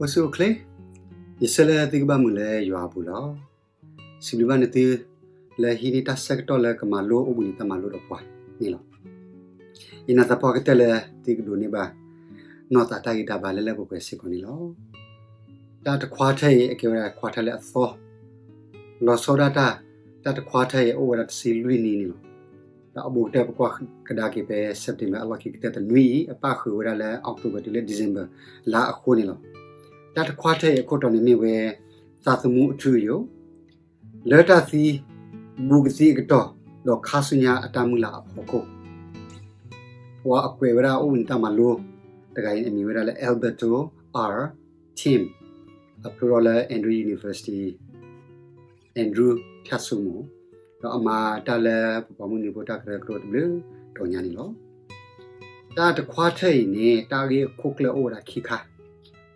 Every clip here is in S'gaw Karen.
အိၣ်ဆူၣ်အိၣ်ချ့, ယဆၢလၢသုကဘၣ်မုာ်လၢယွၤအပူၤလီၤ. စံးဘျုးဘၣ်န့ၢ်သု လၢဟံးန့ၢ်တၢ်ဆၢကတီၢ်လၢကမၤလိအိၣ်ဘှံးနံၤတၢ်မၤလိဒီးပှၤန့ၣ်လီၤ. ယနာ်သပှၢ်ကတၢၢ်လၢသုကဒိးန့ၢ်ဘၣ် နီၢ်သးတၢ်ဂံၢ်တၢ်ဘါလၢလၢပှဲၤပှဲၤစ့ၢ်ကီးန့ၣ်လီၤ. တၢ်တခွါထၢအံၤ အကဲဝဲဒၣ်ခွါထၢလၢအသီ, လီၤဆီဒၣ်တၢ်, တၢ်တခွါထၢအံၤ အိၣ်ဝဲဒၣ်တဆံလွံၢ်နံၣ်န့ၣ်လီၤ. ဒီးအဘူးကတၢၢ် ပကွၢ်ကဒါက့ၤဖဲ September အလီၢ်ခံကတၢၢ်တနွံအံၤ အပၣ်ဃုာ်ဝဲဒၣ်လၢ October တုၤလၢ December လါအဃိန့ၣ်လီၤ. တၢ်တခွါထၢအံၤအခိၣ်တီန့ၣ်မ့ၢ်ဝဲ သးသမူအထူအယိာ်, လၢတၢ်သံ, ဘူးကသံအကတီၢ်, ဒီးခါဆူညါအတၢ်မုၢ်လၢ်အဖီခိၣ်. ပှၤအကွဲးဝဲဒၣ်အိၣ်ဘှံးနံၤတၢ်မၤလိ တဂၤအံၤအမံၤဝဲဒၣ်လၢ Alberto R Tim, အဖျိထီၣ်လၢ Andrews University, Andrews ဖၠၣ်စိမိၤ, ဒီးအမၤတၢ်လၢပပှၤမုၢ်နံၤဖိတၢ်ကရၢကရိတဘျုးတီၤညါန့ၣ်လီၤ. တၢ်တခွါထၢအံၤန့ၣ် တၢ်ဂ့ၢ်အခိၣ်ကျၢၢ်အိၣ်ဝဲဒၣ်ခံခါ,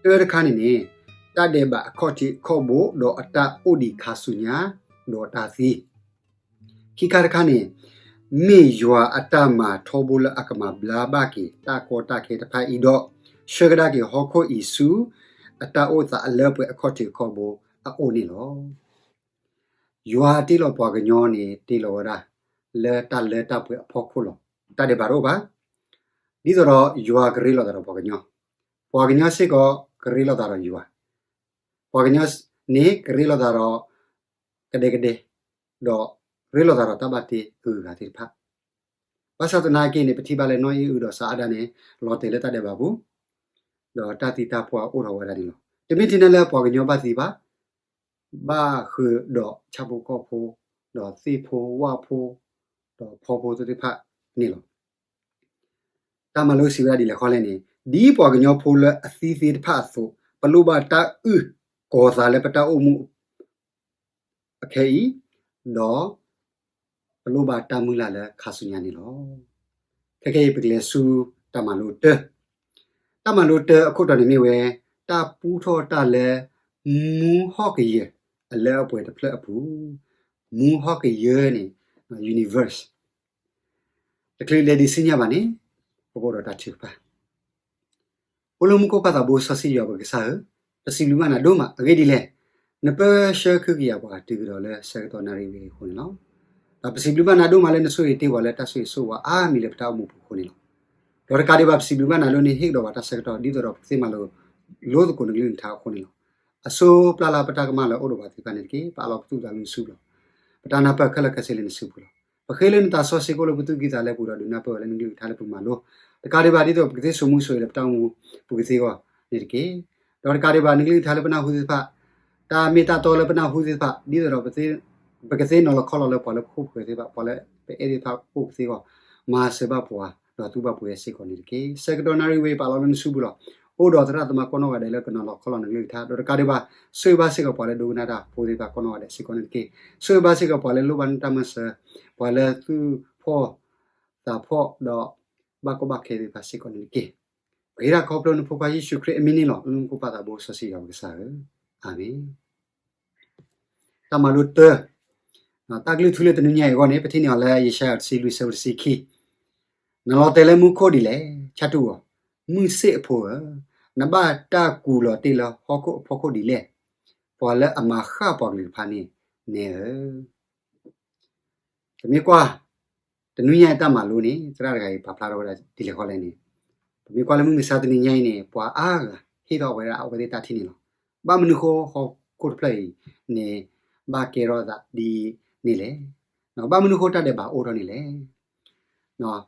တၢတခါန့ၣ်န့ၣ် တၢ်ဒဲးဘးအခီၣ်ထံးအခီၣ်ဘိ ဒီးအတၢ်အိၣ်ဒံးခါဆူညါ, ဒီးတၢ်သံ ခံခါတခါန့ၣ် မ့ၢ်ယွၤအတၢ်မၤထီဘိလၢအကမၤဘျါဘၣ်က့ၤတၢ်ကီတၢ်ခဲတဖၣ်အံၤဒီး ဆှၢကဒါက့ၤဟီၣ်ခိၣ်အံၤဆူ အတၢ်အိၣ်သးအလၢပှဲၤအခီၣ်ထံးအခီၣ်ဘိအအိၣ်န့ၣ်လီၤ. ယွၤတ့လီၤပှၤကညီန့ၣ် တ့လီၤဝဲဒၣ် လၢတၢ်လၢတၢ်ပှဲၤအဖီခိၣ်လီၤ. တၢ်ဒဲးဘးတအိၣ်ဘၣ်. ဒ်သိးဒီးယွၤကရ့လိာ်သးဒီးပှၤကညီ, ပှၤကညီစ့ၢ်ကီးကရ့လိာ်သးဒီးယွၤ, ပှၤကညီန့ၣ်ကရ့လိာ်သးဒီး ကဒဲကဒဲ, ဒီးရ့လိာ်သးဒီးတၢ်ဘၣ်တ့အဂုၤအဂၤသ့ၣ်တဖၣ်. ဘၣ်ဆၣ်သနာ်က့န့ၣ် ပထံၣ်ဘၣ်လၢနီၢ်အံၣ်အုဒီးစီၤအၤဒၣ်န့ၣ် လီၤတဲာ်လၢတၢ်ဒဲးဘးပူၤ, ဒီးတၢ်သံတၢ်ပှၢ်အိၣ်ထီၣ်ဝဲဒၣ်န့ၣ်လီၤ. တမ့ၢ်ထဲန့ၣ်လၢပှၤကညီဘၣ်သံဘၣ်, ဘၣ်ဃုာ်ဒီးဆၣ်ဖိကီၢ်ဖိ, ဒီးသ့ၣ်ဖိဝၣ်ဖိ, ဒီးဖီဖိသ့ၣ်တဖၣ်န့ၣ်လီၤ. တၢ်မၤလိစံးဝဲဒၣ်ဒ်လဲၣ်ဃီလဲၣ်န့ၣ်, ဒ်ပှၤကညီဖိလၢအသံသ့ၣ်တဖၣ်အသိး, ပလိၣ်ဘၣ်တၢ်အုၣ်ကီၤသးလၢပတၢ်အိၣ်မူအခဲအံၤ, ဒီးပလိၣ်ဘၣ်တၢ်မုၢ်လၢ်လၢခါဆူညါန့ၣ်လီၤ. ခဲကနံၣ်အံၤ ပကလဲၤဆူတၢ်မၤလိတၢ, တၢ်မၤလိတၢအခိၣ်တီန့ၣ်မ့ၢ်ဝဲ တၢ်ပူထီၣ်တၢ်လၢ မူဟီၣ်ကယၢၤအလၢအပှဲၤတဖျၢၣ်အပူၤ, မူဟီၣ်ကယၢၤန့ၣ် universe တချုးလဲၤဒံးဆူညါဘၣ်န့ၣ် ပကအိၣ်ဒီးတၢ်ထုကဖၣ်. အိၣ်လၢမူခိၣ်ပၢ်သးဘိစီဆှံယွၤပကစၢ်ဧၢ, ပစံးဘျုးဘၣ်နၤဒိၣ်မး အဂ့ၢ်ဒ်လဲၣ်, နပၢဆှၢခုကယာ်ပှၤတုၤကဒီးလၢဆၢကတီၢ်နၣ်ရံၣ်ဝဲအံၤအဃိန့ၣ်လီၤ. ဒီးပစံးဘျုးဘၣ်နၤဒိၣ်မးလၢနဆိၣ်ဂ့ၤတ့ၢ်ပှၤလၢတၢ်ဆိၣ်ဂ့ၤဆိၣ်ဝါအါမံၤလၢ ပတၢ်အိၣ်မူပူၤအဃိန့ၣ်လီၤ. ဒီးတကးဒံးဘၣ် ပစံးဘျုးဘၣ်နၤလၢနဟ့ၣ်ကဒီးပှၤတၢ်ဆၢကတီၢ် ဒ်သိးဒီးပကသ့မၤလိ လိသကိးနကလုၢ်နကထါအဃိန့ၣ်လီၤ. အစိပျၢ်လၢပတၢ်ကမၣ်လၢအိၣ်ဒီးပှၤသ့ၣ်တဖၣ်န့ၣ်တက့ၢ်. ပအးလီၤပသူၣ်ပသးလၢနစုပူၤလီၤ. ပတၢ်နၢ်ပၢၢ်ခဲလၢာ်ခဲဆ့လၢနစုပူၤလီၤ. ပဃ့လၢနသးစီဆှံကအိၣ်လၢပသူၣ်ကံၢ်သးလဲပူၤဒီးဒုးနၢ်ပၢၢ်ဝဲလၢနကလုၢ်ကထါလၢပကမၤလိ, တကးဒံးဘၣ် ဒ်သိးပကသ့စိာ်မူစိာ်ဂဲၤလၢပတၢ်အိၣ်မူပူၤကသ့အဂီၢ်န့ၣ်တက့ၢ်. ဒီးတကးဒံးဘၣ် နကလုၢ်ကထါလၢပနၢ်ဟူသ့ၣ်တဖၣ်, တၢ်မ့ၢ်တၢ်တီလၢပနၢ်ဟူသ့ၣ်တဖၣ် ဒ်သိးဒီး ပကသ့နီၤလီၤခီလီၤလၢပှၤလၢပခိၣ်ပဃၢၤသ့ၣ်တဖၣ်, ပှၤလၢပအဲၣ်သ့ၣ်တဖၣ်အအိၣ်ကသ့အဂီၢ်, မၤစၢၤဘၣ်ပှၤ ဒီးသူဘၣ်ပှဲၤစ့ၢ်ကီးန့ၣ်တက့ၢ်. ဆၢကတီၢ်နၣ်ရံၣ်ဝဲအံၤ ပအးလီၤလၢနစုပူၤလီၤ. အိၣ်ဒီးသရၣ်သမါကိးနီၢ်ဂၤဒဲးလၢကနီၤလီၤခီလီၤနကလုၢ်ကထါ, ဒီးတကးဒံးဘၣ် ဆိၣ်ဂ့ၤဘၣ်စ့ၢ်ကီးပှၤလၢဒိကနၣ်တၢ်ဖိသ့ၣ်တဖၣ်ကိးနီၢ်ဂၤဒဲးစ့ၢ်ကီးန့ၣ်တက့ၢ်. ဆိၣ်ဂ့ၤဘၣ်စ့ၢ်ကီးပှၤလၢလိၣ်ဘၣ်နတၢ်မၤစၢၤ, ပှၤလၢသူၣ်ဖှီၣ်သးဖှီၣ်ဒီးဘၣ်ကီဘၣ်ခဲသ့ၣ်တဖၣ်စ့ၢ်ကီးန့ၣ်တက့ၢ်. ပဃ့တၢ်ခီဖျိနဖိခွါယ့ၣ်ၡူးခရံာ်အမံၤန့ၣ်လီၤ. လၢမူခိၣ်ပၢ်သးဘိစီဆှံယွၤပကစၢ်ဧၢ, အၤမ့ၣ်. တၢ်မၤလိတၢ, တၢ်ကလုၢ်ထူလၢတနွံညါအံၤအဂီၢ်န့ၣ် ပထံၣ်န့ၢ်အီၤလၢယၡါယၤတဆံလွံၢ်ဆၢဖိတဆံခံ, နလီၤတဲာ်လၢမူခိၣ်ဒ်လဲၣ်, ဆၣ်တူၢ်ဧၢ, မုၢ်ဆ့ၣ်အဖိဧၢ, နဘၣ်တၢ်ကူးလီၤတ့ၢ်လၢဟီၣ်ခိၣ်အဖီခိၣ်ဒ်လဲၣ်, ပှၤလၢအမၤဃၣ်ပှၤကလုာ်တဖၣ်န့ၣ်နဲဧၢ. ပမ့ၢ်ကွၢ် တနွံညါအံၤတၢ်မၤလိန့ၣ် သရၣ်တဂၤအံၤပာ်ဖျါထီၣ်ဝဲဒၣ်ဒ်လဲၣ်ဃီလဲၣ်န့ၣ်, ပမ့ၢ်ကွၢ်လၢမုၢ်မဆါတနံၤညါအံၤန့ၣ် ပှၤအါဂၤဟ့ၣ်ထီၣ်ဝဲဒၣ်အဝဲသ့ၣ်တၢ်ထံၣ်န့ၣ်လီၤ. ဘၣ်မနုၤဃိဟီၣ်ခိၣ်တဖျၢၣ်အံၤန့ၣ် ဘၣ်ကဲထီၣ်သးဒ်န့ၣ်လဲၣ်, ဘၣ်မနုၤဃိတၢ်ဒဲးဘးအိၣ်ထီၣ်န့ၣ်လဲၣ်.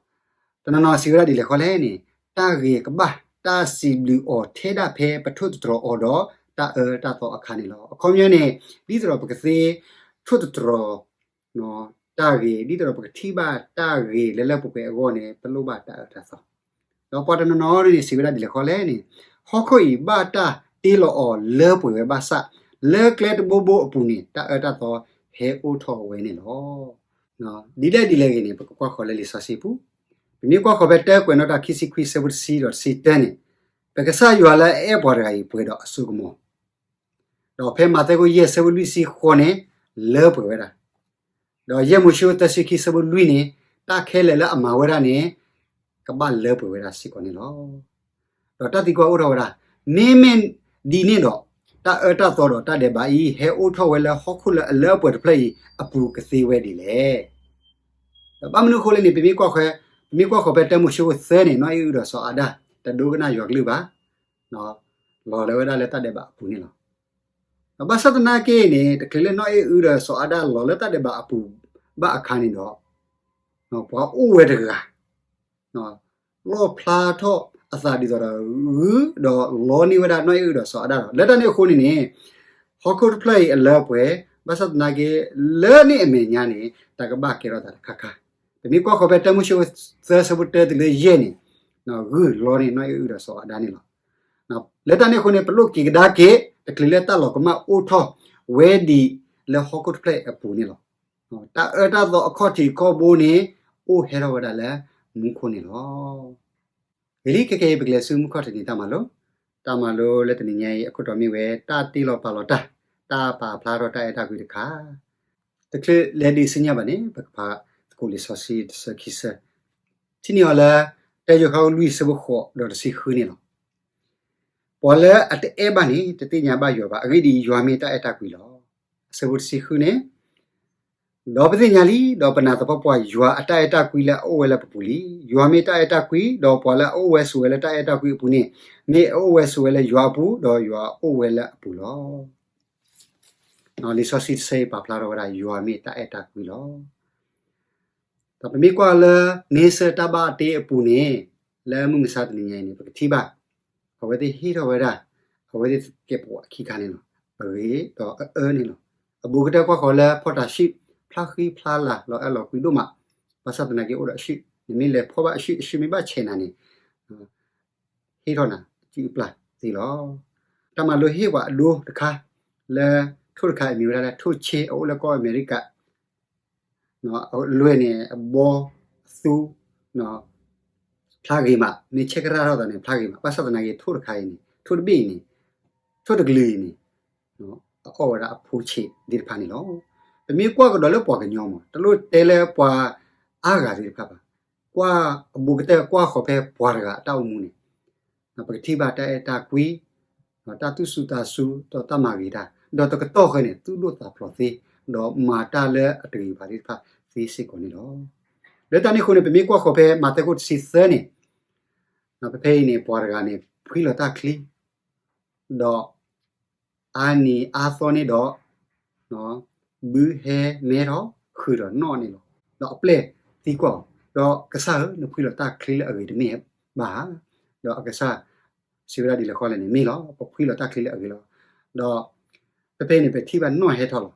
တနီၤနီၤစံးဝဲဒၣ်ဒ်လဲၣ်ဃီလဲၣ်န့ၣ်, တၢ်ဂ့ၤကဘၣ်တၢ်စံးဘျုးအီၤထဲဒၣ်ဖဲပထိၣ်သတြီၤအီၤဒီးတၢ်အၢတၢ်သီအခါန့ၣ်လီၤ. အခီပညီန့ၣ် ဒ်သိးဒီးပကသ့ထိၣ်သတြီၤ တၢ်ဂ့ၤ, ဒ်သိးဒီးပကထံၣ်ဘၣ်တၢ်ဂ့ၤလၢလၢပှဲၤပှဲၤအဂီၢ်န့ၣ် ပလိၣ်ဘၣ်တၢ်အၢတၢ်သီ. ဒီးပှၤတနီၤနီၤန့ၣ်စံးဝဲဒၣ်ဒ်လဲၣ်ဃီလဲၣ်န့ၣ်, ဟီၣ်ခိၣ်အံၤဘၣ်တၢ်တ့လီၤအီၤလၢပှဲၤဝဲဘၣ်ဆၣ်, လၢကျဲတဘိဘိအပူၤန့ၣ် တၢ်အၢတၢ်သီဟဲအိၣ်ထီၣ်ဝဲန့ၣ်လီၤ. ဒ်လဲၣ်ဒ်လဲၣ်ဂ့ၤန့ၣ် ပကကွၢ်ဃီၤလၢလံာ်စီဆှံပူၤ, ပမ့ၢ်ကွၢ်ဃီၤဖဲတၢ်ကွဲးနီၣ်တၢ်ခံဆံခွံဆၢဖိတဆံဒီးတဆံတၢန့ၣ်, ပကစၢ်ယွၤလၢအအဲၣ်ပှၤတဂၤအံၤပှဲၤဒီးအစိကမီၤ ဒီးဖဲမးသဲခိၣ်ယဲၢ်ဆၢဖိလွံၢ်ဆံဃိးန့ၣ် လၢပှဲၤဝဲဒၣ်, ဒီးယဲၢ်မိၤၡ့သၢဆံခံဆၢဖိလွံၢ်န့ၣ် တၢ်ခဲလၢာ်လၢအမၤဝဲဒၣ်န့ၣ် ကဘၣ်လၢပှဲၤဝဲဒၣ်စ့ၢ်ကီးန့ၣ်လီၤ. ဒီးတၢ်သံကွၢ်အိၣ်ထီၣ်ဝဲဒၣ်, မ့မ့ၢ် ဒ်န့ၣ်ဒီး တၢ်အၢတၢ်သီဒီးတၢ်ဒဲးဘးအံၤ ဟဲအိၣ်ထီၣ်ဝဲလၢဟီၣ်ခိၣ်လၢအလၢအပှဲၤတဖျၢၣ်အံၤအပူၤကသ့ဝဲဒ်လဲၣ်. ဒီးဘၣ်မနုၤအဃိလဲၣ်န့ၣ် ပမ့ၢ်ကွၢ်ဃီ, ပမ့ၢ်ကွၢ်ဃီဖဲတၢမိၤၡ့သၢန့ၣ် နီၢ်အ့ၣ်အုဒီးစီၤအၤဒၣ် တဒိကနၣ်ယွၤကလုၢ်ဘၣ်, လီၤလၢဝဲဒၣ်လၢတၢ်ဒဲးဘးအပူၤန့ၣ်လီၤ. ဒီးဘၣ်ဆၣ်သနာ်က့န့ၣ် တချုးလၢနီၢ်အ့ၣ်အုဒီးစီၤအၤဒၣ်လီၤလၢတၢ်ဒဲးဘးအပူၤဘၣ်အခါန့ၣ်ဒီး ပှၤအိၣ်ဝဲတဂၤ လီၣ်ဖျါထီၣ်အသးဒ်သိးဒီးဂုၢ် ဒီးလီန့ၢ်ဝဲဒၣ်နီၢ်အ့ၣ်အုဒီးစီၤအၤဒၣ်လီၤ. လၢတၢ်န့ၣ်အဃိန့ၣ်န့ၣ် ဟီၣ်ခိၣ်တဖျၢၣ်အံၤအလၢအပှဲၤ, ဘၣ်ဆၣ်သနာ်က့ လၢန့ၣ်အမဲာ်ညါန့ၣ် တၢ်ကဘၣ်ကဲထီၣ်သးတခါခါ. ပမ့ၢ်ကွၢ်ဃီဖဲတၢမိၤၡ့သၢဆၢဖိတၢတုၤလၢယဲၢ်န့ၣ် ဂုၢ်လီန့ၢ်နီၢ်အ့ၣ်အုဒီးစီၤအၤဒၣ်န့ၣ်လီၤ. လၢတၢ်န့ၣ်အဃိန့ၣ် ပလိၣ်က့ၤကဒါက့ၤ တချုးလၢတၢ်လီၤကမၣ်အိၣ်ထီၣ်ဝဲဒ်လၢဟီၣ်ခိၣ်တဖျၢၣ်အပူၤန့ၣ်လီၤ. တၢ်အၢတၢ်သီအခီၣ်ထံးခီၣ်ဘိန့ၣ် အိၣ်ဟဲထီၣ်ဝဲဒၣ်လၢမူခိၣ်န့ၣ်လီၤ. ဂ့ၤလံ ခဲကနံၣ်အံၤ ပကလဲၤဆူမုၢ်ခီၣ်ထံးန့ၣ်တၢ်မၤလိ, တၢ်မၤလိလၢတနံၤညါအံၤ အခိၣ်တီမ့ၢ်ဝဲ တၢ်တ့လီၤပာ်လီၤတၢ်, တၢ်ပာ်ဖျါထီၣ်တၢ်အဲၣ်တၢ်ကွံတခါ. တချုးလဲၤဒံးဆူညါဘၣ်န့ၣ် ပကဖးသကိးလံာ်စီဆှံတဆၢခံဆၢ, ထံၣ်န့ၢ်အီၤလၢ တၢယိၤဟၣ်အဆၢဒိၣ်လွံၢ်အဆၢဖိဃိးဒီးတဆံဃုန့ၣ်လီၤ. ပှၤလၢအတအဲၣ်ဘၣ်န့ၣ် တသ့ၣ်ညါဘၣ်ယွၤဘၣ်, အဂ့ၢ်ဒ်အံၤ, ယွၤမ့ၢ်တၢ်အဲၣ်တၢ်ကွံလီၤ. အဆၢဖိတဆံဃုန့ၣ်, ဒီးပသ့ၣ်ညါလံ, ဒီးပနာ်သပှၢ်ပှၢ် ယွၤအတၢ်အဲၣ်တၢ်ကွံလၢအအိၣ်ဝဲလၢပပူၤလံ. ယွၤမ့ၢ်တၢ်အဲၣ်တၢ်ကွံ, ဒီးပှၤလၢအအိၣ်ဝဲဆိးဝဲလၢတၢ်အဲၣ်တၢ်ကွံအပူၤန့ၣ် မ့ၢ်အအိၣ်ဝဲဆိးဝဲလၢယွၤအပူၤ, ဒီးယွၤအိၣ်ဝဲလၢအပူၤလီၤ. လံာ်စီဆှံတဆၢအံၤပာ်ဖျါထီၣ်ဝဲဒၣ် ယွၤမ့ၢ်တၢ်အဲၣ်တၢ်ကွံလီၤ. ဒီးပမ့ၢ်ကွၢ်လၢ မ့ၢ်စၢတၢ်ဘၣ်တ့အပူၤန့ၣ်, လၢမုၢ်မဆါတနံၤညါအံၤန့ၣ် ပကထံၣ်ဘၣ် အဝဲသ့ၣ်ဟ့ၣ်ထီၣ်ဝဲဒၣ် အဝဲသ့ၣ်သကဲးပဝးခံခါန့ၣ်လီၤ. အဂ့ၤဒီးအအၢန့ၣ်လီၤ. အဘူးကတၢၢ်ကွၢ်ဃီၤလၢဖီၣ်တၢ်ဆှုၣ် ဖျါဃံဖျါလၤ လီၤအဲၣ်လီၤကွံဒိၣ်မး, ဘၣ်ဆၣ်သနာ်က့အိၣ်ဒီးအဆှုၣ်, နမ့ၢ်လဲၤဖီၣ်ဘၣ်အဆှုၣ်, အဆှုၣ်မ့ၢ်ဘၣ်ဆဲးနၤန့ၣ် ဟ့ၣ်ထီၣ်နၤအစုၣ်အပျၢ်သ့လီၤ. တၢ်မၤလိဟ့ၣ်ပှၤအဒိတခါ လၢထိၣ်တခါအမံၤဝဲဒၣ်လၢ ထိၣ်ဆ့ အအိၣ်လၢကီၢ်အမဲရကၤ အလွဲၢ်န့ၣ် အဘီအသူ ဖျါဂ့ၤမး, မ့ၢ်ဆဲးကရၣ်ထီၣ်သးန့ၣ် ဖျါဂ့ၤမး, ဘၣ်ဆၣ်သနာ်က့ ထိၣ်တခါအံၤန့ၣ် ထိၣ်တဘ့ၣ်အံၤန့ၣ် ထိၣ်တကလုာ်အံၤန့ၣ် အအီၣ်ဝဲဒၣ်အဖိဆ့းသ့ၣ်တဖၣ်န့ၣ်လီၤ. ပမ့ၢ်ကွၢ်ကဒီးလၢပှၤကညီမး တလိၣ်တဲလၢပှၤအါဂၤသ့ၣ်တဖၣ်ဘၣ်. ကွၢ်အဘူးကတၢၢ်ကွၢ်ဃီၤဖဲပှၤတဂၤအတၢ်အိၣ်မူန့ၣ် ပကထံၣ်ဘၣ်တၢ်အဲၣ်တၢ်ကွံ, ဒီးတၢ်သူၣ်စူၤသးစူၤ ဒီးတၢ်မၤဂ့ၤတၢ်, ဒီးတကတီၢ်ဃီန့ၣ် သူၣ်ဒိၣ်သးဖျိးသ့, ဒီးမၤတၢ်လၢအတဂ့ၤဘၣ်သ့ၣ်တဖၣ်သ့စ့ၢ်ကီးန့ၣ်လီၤ. လၢတၢ်န့ၣ်အဃိန့ၣ် ပမ့ၢ်ကွၢ်ဃီၤဖဲမးသဲခိၣ်တဆံသၢန့ၣ်, ဖဲဖဲအံၤန့ၣ် ပှၤတဂၤန့ၣ် ဖှံလီၤတၢ်ချံ ဒီး အါနံၤအါသီန့ၣ်ဒီး ဘုဟဲမဲထီၣ် ဃုာ်ဒီးနီၣ်န့ၣ်လီၤ. ဒီးအပျဲၢ်သံကွၢ်အီၤ, ဒီးကစၢ်ဧၢ, နဖှံလီၤတၢ်ချံလၢအဂ့ၤတမ့ၢ်ဘၣ်ဧါ. ဒီးအကစၢ်စံးဝဲဒၣ်ဒ်လဲၣ်ဃီလဲၣ်န့ၣ်, မ့ၢ်လီၤ, ပဖှံလီၤတၢ်ချံလၢအဂ့ၤလီၤ. ဒီးဖဲဖဲအံၤန့ၣ် ပထံၣ်ဘၣ်နီၣ်ဟဲထီၣ်လီၤ.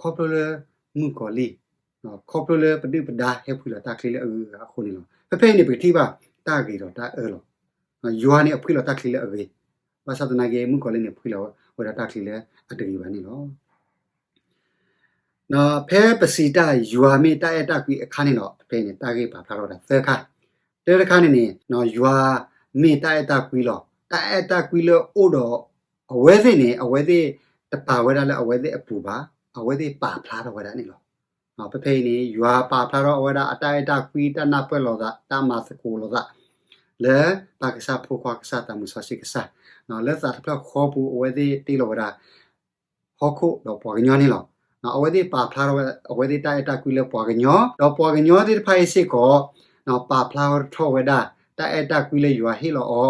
ခီဖျိလၢမုၣ်ကီၤလံၢ် ခီဖျိလၢပဒုၣ်ပဒါဟဲဖှံလီၤတၢ်ချံလၢအဂ့ၤအဂၤအဃိန့ၣ်လီၤ. ဖဲဖဲအံၤန့ၣ် ပကထံၣ်ဘၣ်တၢ်ဂ့ၤဒီးတၢ်အၢလီၤ. ယွၤန့ၣ်အဖှံလီၤတၢ်ချံလၢအဂ့ၤ, ဘၣ်ဆၣ်သနာ်က့ မုၣ်ကီၤလံၢ်န့ၣ် ဖှံလီၤဝဲဒၣ်တၢ်ချံလၢအတဂ့ၤဘၣ်န့ၣ်လီၤ. ဖဲပစံးတၢ်ယွၤမ့ၢ်တၢ်အဲၣ်တၢ်ကွံအခါန့ၣ်ဒီး ဖဲန့ၣ် တၢ်ဂ့ၢ်ပာ်ဖျါထီၣ်ဝဲဒၣ်သၢခါ. တၢတခါန့ၣ်န့ၣ် ယွၤမ့ၢ်တၢ်အဲၣ်တၢ်ကွံလီၤ. တၢ်အဲၣ်တၢ်ကွံလၢအအိၣ်ဒီးအဝဲသ့ၣ်န့ၣ် အဝဲသ့ၣ်တပာ်ဝဲဒၣ်လၢအဝဲသ့ၣ်အပူၤဘၣ်, အဝဲသ့ၣ်ပာ်ဖျါထီၣ်ဝဲဒၣ်န့ၣ်လီၤ. ဖဲဖဲအံၤန့ၣ် ယွၤပာ်ဖျါထီၣ်ဝဲဒၣ်အတၢ်အဲၣ်တၢ်ကွံ, တၢ်နၢ်ပၢၢ်လိာ်သး, တၢ်မၤသကိးလိာ်သး လၢပၢ်ကစၢ်, ဖိခွါကစၢ်, သးမုၣ်စီဆှံကစၢ်, လၢသးတဖျၢၣ်ဃီပူၤ အဝဲသ့ၣ်တ့လီၤဝဲဒၣ် ဟီၣ်ခိၣ်ဒီးပှၤကညီန့ၣ်လီၤ. အဝဲသ့ၣ်ပာ်ဖျါထီၣ်ဝဲ အဝဲသ့ၣ်တၢ်အဲၣ်တၢ်ကွံလၢပှၤကညီ, ဒီးပှၤကညီသ့ၣ်တဖၣ်အံၤစ့ၢ်ကီး ပာ်ဖျါထီၣ်ဝဲဒၣ် တၢ်အဲၣ်တၢ်ကွံလၢယွၤဟ့ၣ်လီၤအီၤ, ဒီ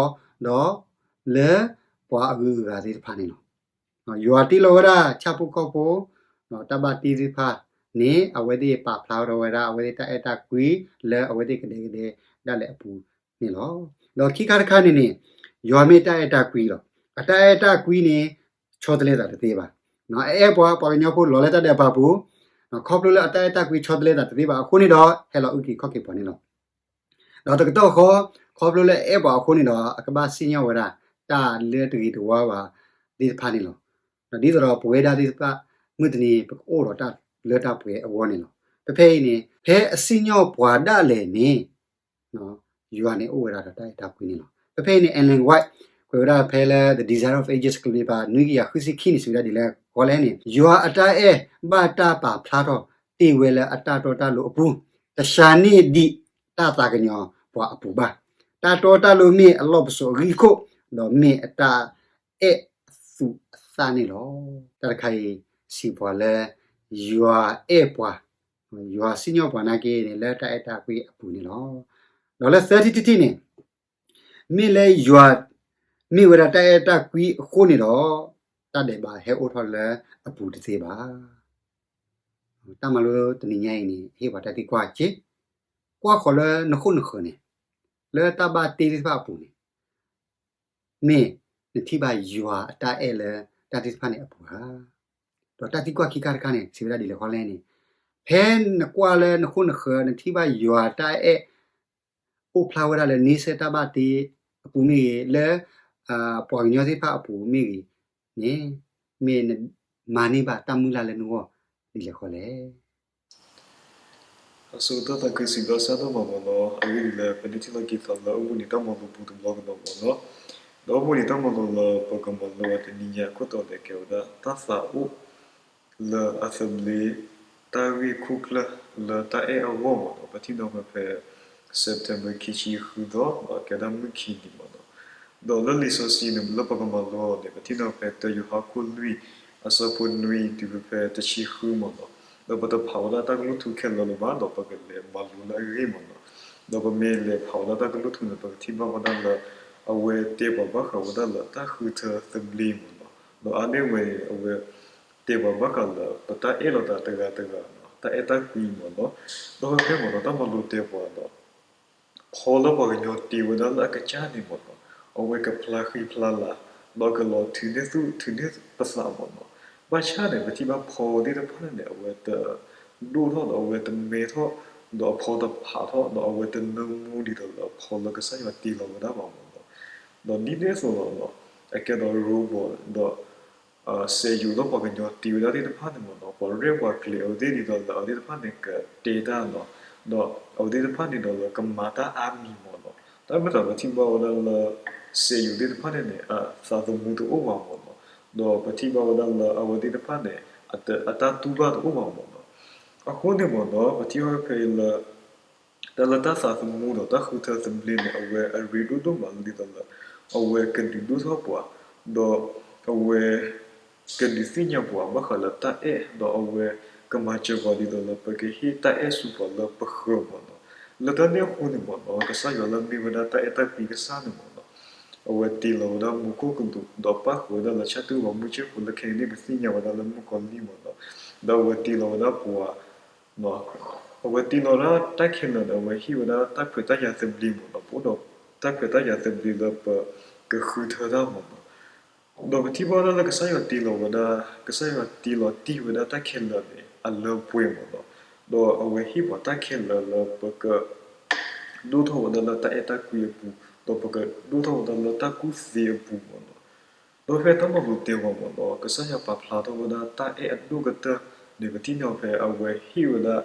းလၢပှၤအဂုၤအဂၤသ့ၣ်တဖၣ်န့ၣ်လီၤ. ယွၤတ့လီၤဝဲဒၣ်ဆၣ်ဖိကီၢ်ဖိ, တၢ်ဘၣ်တ့သ့ၣ်တဖၣ်န့ၣ် အဝဲသ့ၣ်ပာ်ဖျါထီၣ်ဝဲဒၣ် အဝဲသ့ၣ်တၢ်အဲၣ်တၢ်ကွံလၢအဝဲသ့ၣ်ကဒဲကဒဲဒၣ်လဲာ်အပူၤန့ၣ်လီၤ. ဒီးခံခါတခါန့ၣ်န့ၣ် ယွၤမ့ၢ်တၢ်အဲၣ်တၢ်ကွံလီၤ. အတၢ်အဲၣ်တၢ်ကွံန့ၣ် ဆီတလဲသးတသ့ဘၣ်. အအဲၣ်ပှၤ, ပှၤကညီဖိလီၤလၢတၢ်ဒဲးဘးပူၤ, ခီဖျိလၢအတၢ်အဲၣ်တၢ်ကွံဆီတလဲသးတသ့ဘၣ်အဃိန့ၣ်ဒီး ဟဲလီၤအုၣ်က့ၤခီၣ်က့ၤပှၤန့ၣ်လီၤ. ဒီးတကတီၢ်ဃီ, ခီဖျိလၢအအဲၣ်ပှၤအဃိန့ၣ်ဒီး အကဘၣ်စံၣ်ညီၣ်ဝဲဒၣ် တၢ်လၢတဂ့ၤတဝါဘၣ်သ့ၣ်တဖၣ်န့ၣ်လီၤ. ဒ်သိးဒီးပဝဲဒၣ်သ့ၣ်တဖၣ် မုၢ်တနံၤပကအိၣ်ဒီးတၢ်လၢတၢ်ပှဲၤအဂီၢ်န့ၣ်လီၤ. ဖဲဖဲအံၤန့ၣ် ဖဲအစံၣ်ညီၣ်ပှၤဒၣ်လဲာ်န့ၣ် ယွၤန့ၣ်အိၣ်ဝဲဒၣ်ဒီးတၢ်အဲၣ်တၢ်ကွံန့ၣ်လီၤ. ဖဲဖဲအံၤန့ၣ် Ellen White ကွဲးဝဲဒၣ်ဖဲလၢ The Desire of Ages ကဘျံးပၤ နွံကယၤဃုဆံခံန့ၣ် စံးဝဲဒၣ်ဒ်လဲၣ်ဃီလဲၣ်န့ၣ်, ယွၤအတၢ်အဲၣ်ဘၣ်တၢ်ပာ်ဖျါထီၣ်တ့ၢ်ဝဲလၢအတၢ်တီတၢ်လိၤအပူၤ, တၢ်ဆါန့ၢ်ဒံးတၢ်သးကညီၤပှၤအပူၤဘၣ်. တၢ်တီတၢ်လိၤမ့ၢ်အလီၢ်ပစိာ်အဂံၢ်ခိၣ်, ဒီးမ့ၢ်အတၢ်အဲၣ် သူၣ်အသးန့ၣ်လီၤ. တၢ်တခါအံၤ စံးပှၤလၢ ယွၤအဲၣ်ပှၤ, ယွၤစံၣ်ညီၣ်ပှၤနာ်က့န့ၣ် လၢတၢ်အဲၣ်တၢ်ကွံအပူၤန့ၣ်လီၤ. ဒီးလၢသၢထံၣ်တထံၣ်န့ၣ် မ့ၢ်လၢယွၤမ့ၢ်ဝဲဒၣ်တၢ်အဲၣ်တၢ်ကွံအဃိန့ၣ်ဒီး တၢ်ဒဲးဘးဟဲအိၣ်ထီၣ်လၢအပူၤတသ့ဘၣ်. တၢ်မၤလိတနံၤညါအံၤန့ၣ် ဟ့ၣ်ပှၤတၢ်သံကွၢ်က့, ကွၢ်ဃီၤလၢနခိၣ်နဃၢၤန့ၣ်, လၢတၢ်ဘၣ်တ့သ့ၣ်တဖၣ်အပူၤန့ၣ် မ့ၢ်နထံၣ်ဘၣ်ယွၤအတၢ်အဲၣ်လၢတၢ်သ့ၣ်တဖၣ်န့ၣ်အပူၤဧါ. ဒီးတၢ်သံကွၢ်ခံခါတခါန့ၣ် စံးဝဲဒၣ်ဒ်လဲၣ်ဃီလဲၣ်န့ၣ်, ဖဲနကွၢ်လၢနခိၣ်နဃၢၤ နထံၣ်ဘၣ်ယွၤတၢ်အဲၣ် အိၣ်ဖျါဝဲဒၣ်လၢန့ဆၢၣ်တၢ်ဘၣ်တ့အပူၤမ့ၢ်ဂ့ၤ, လၢပှၤကညီသ့ၣ်တဖၣ်အပူၤမ့ၢ်ဂ့ၤန့ၣ်, မ့ၢ်နမၤန့ၢ်ဘၣ်တၢ်မုၢ်လၢ်လၢနဂီၢ်ဒ်လဲၣ်ဃီလဲၣ်. အဆိကတၢၢ်သးခုစံးဘျုးစၢ်ဒိၣ်မးမ့ၢ်နီၤ, အဂ့ၢ်ဒ်လဲၣ် ပန့ၢ်ထံၣ်လိာ်က့ၤသးလၢအိၣ်ဘှံးနံၤတၢ်မၤလိပူၤတဘျီကဒီးမ့ၢ်နီၤ, ဒီးအိၣ်ဘှံးနံၤတၢ်မၤလိလၢပကမၤလိအီၤတနံၤညါအခိၣ်တီန့ၣ် ကဲဝဲဒၣ် တၢ်သးအိၣ်လၢအသဘျ့ တၢ်ဂ့ၢ်ခိၣ်ကျၢၢ်လၢတၢ်အဲၣ်အဂီၢ်မ့ၢ်နီၤ, ပထံၣ်နီၤဖဲ September ခံဆံဃုသီ ဒီးကဲဒၣ်မုၢ်ခံနံၤမ့ၢ်နီၤ, ဒီးလၢလံာ်စီဆှံန့ၣ် လၢပကမၤလိအီၤန့ၣ် ပထံၣ်နီၤဖဲတၢယိၤဟၣ်ခိၣ်လွံၢ် အဆၢဖိနွံတုၤဖဲတဆံဃုမ့ၢ်နီၤ, ဒီးပတဖးဝဲဒၣ်တၢ်ကလုၢ်ထူခဲလၢာ်လၢၤဘၣ် ဒီးပကလဲၤမၤလိလၢအဂ့ၢ်မ့ၢ်နီၤ, ဒီးပမ့ၢ်လဲၤဖးဝဲဒၣ်တၢ်ကလုၢ်ထူန့ၣ် ပကထံၣ်ဘၣ်ဝဲဒၣ်လၢ အဝဲတဲပှၤဘၣ်ဃးဝဲဒၣ်လၢတၢ်ဃုထၢသဘျ့မ့ၢ်နီၤ, ဒီးအါန့ၢ်ဝဲန့ၣ် အဝဲ တဲပှၤဘၣ်ဃးလၢ ပတၢ်အဲၣ်လိာ်သးတဂၤတဂၤနီၤ, တၢ်အဲၣ်တၢ်ကွံမ့ၢ်နီၤ, ဒီးဖဲဖဲမ့ၢ်နီၤ တၢ်မၤလိတဲပှၤဒီး ဖီလၢပှၤကညီတ့ဝဲဒၣ်လၢအကစၢ်န့ၣ်မ့ၢ်နီၤ, အဝဲကဖျါဃံဖျါလၤ, ဒီးကလီၤထုးန့ၢ်သူၣ်ထုးန့ၢ်ပသးမ့ၢ်နီၤ, ဘၣ်ဆၣ်န့ၣ် ပထံၣ်ဘၣ်ဖီသ့ၣ်တဖၣ်န့ၣ် အဝဲတဒိၣ်ထီၣ်ဒီးအဝဲတမဲထီၣ်, ဒီးအဖီတဖးထီၣ် ဒီးအဝဲတနၢမူဒ်သိးလၢအဖီလၢကစၢ်ယွၤတ့လီၤဝဲဒၣ်ဘၣ်မ့ၢ်နီၤ, ဒီးဒ်န့ၣ်အသိးလီၤနီၤ, အကဲဒီး robot ဒီး စက်ရုပ် လၢပှၤကညီတ့ဝဲဒၣ်သ့ၣ်တဖၣ်န့ၣ်မ့ၢ်နီၤ, ပှၤရဲၣ်ပှၤကျဲၤအဝဲသ့ၣ်ဒ်သိးလၢအဝဲသ့ၣ်တဖၣ်န့ၣ်ကတဲတၢ်နီၤ, ဒီးအဝဲသ့ၣ်တဖၣ်န့ၣ်ဒီးလၢကမၤတၢ်အါမံၤမ့ၢ်နီၤ, တၢ်မ့ၢ်တၢ်ပထံၣ်ဘၣ်ဝဲဒၣ်လၢ စက်ရုပ် သ့ၣ်တဖၣ်န့ၣ်န့ၣ် အသးသမူတအိၣ်ဘၣ်မ့ၢ်နီၤ, ဒီးပထံၣ်ဘၣ်ဝဲဒၣ်လၢအဝဲသ့ၣ်တဖၣ်န့ၣ် အတၢ်တူၢ်ဘၣ်တအိၣ်ဘၣ်မ့ၢ်နီၤ, အဃိန့ၣ်မ့ၢ်နီၤ ပထံၣ်ဘၣ်ဖဲလၢ တၢ်လၢတၢ်သးသမူဒီးတၢ်ဃုထၢသဘျ့န့ၣ် အဝဲအရ့ဒိၣ်ဒိၣ်မးလၢဒ်သိးလၢ အဝဲကဒုးဒိၣ်ထီၣ်ပှၤ, ဒီးအဝဲကဒုးသ့ၣ်ညါပှၤဘၣ်ဃးလၢတၢ်အဲၣ်, ဒီးအဝဲကမၤစၢၤပှၤဒ်သိးလၢပကဟ့ၣ်တၢ်အဲၣ်ဆူပှၤလၢပဃၢၤမ့ၢ်နီၤ. လၢတၢ်န့ၣ်အဃိန့ၣ်မ့ၢ်နီၤ ကစၢ်ယွၤလၢအမ့ၢ်ဝဲဒၣ်တၢ်အဲၣ်တၢ်ကွံကစၢ်န့ၣ်မ့ၢ်နီၤ အဝဲတ့လီၤဝဲဒၣ်မူခိၣ်ကလူး ဒီးပၣ်ဃုာ်ဝဲဒၣ်လၢဆၣ်တူၢ်ဝဲမုၢ်ဆ့ၣ်ဖိလၢခဲကနံၣ်အံၤ ပသ့ၣ်ညါဝဲဒၣ်လၢမုၣ်ကီၤလံၢ်မ့ၢ်နီၤ, ဒီးအဝဲတ့လီၤဝဲဒၣ်ပှၤ အဝဲတ့လီၤဝဲဒၣ်တၢ်ခဲလၢာ်န့ၣ် အဝဲဟ့ၣ်ဝဲဒၣ်တၢ်ခွဲးတၢ်ယာ်သဘျ့မ့ၢ်နီၤ, ပအိၣ်ဒီးတၢ်ခွဲးတၢ်ယာ်သဘျ့လၢပကဃုထၢတၢ်မ့ၢ်နီၤ. ဒီးပထံၣ်ဘၣ်ဝဲဒၣ်လၢကစၢ်ယွၤတ့လီၤဝဲဒၣ်, ကစၢ်ယွၤတ့လီၤတံၢ်ဝဲဒၣ်တၢ်ခဲလၢာ်န့ၣ် အလၢပှဲၤမ့ၢ်နီၤ, ဒီးအဝဲဟ့ၣ်ပှၤတၢ်ခဲလၢာ်လၢပကဒိၣ်ထီၣ်ဝဲဒၣ်လၢတၢ်အဲၣ်တၢ်ကွံအပူၤ, ဒီးပကဒိၣ်ထီၣ်ဝဲဒၣ်လၢတၢ်ကူၣ်သ့အပူၤမ့ၢ်နီၤ. ဒီးဖဲတၢ်မၤလိတဲပှၤမ့ၢ်နီၤ ကစၢ်ယွၤပာ်ဖျါထီၣ်ဝဲဒၣ်တၢ်အဲၣ်အဒိၣ်ကတၢၢ်န့ၣ် ပထံၣ်န့ၢ်ဖဲအဝဲဟ့ၣ်ဝဲဒၣ်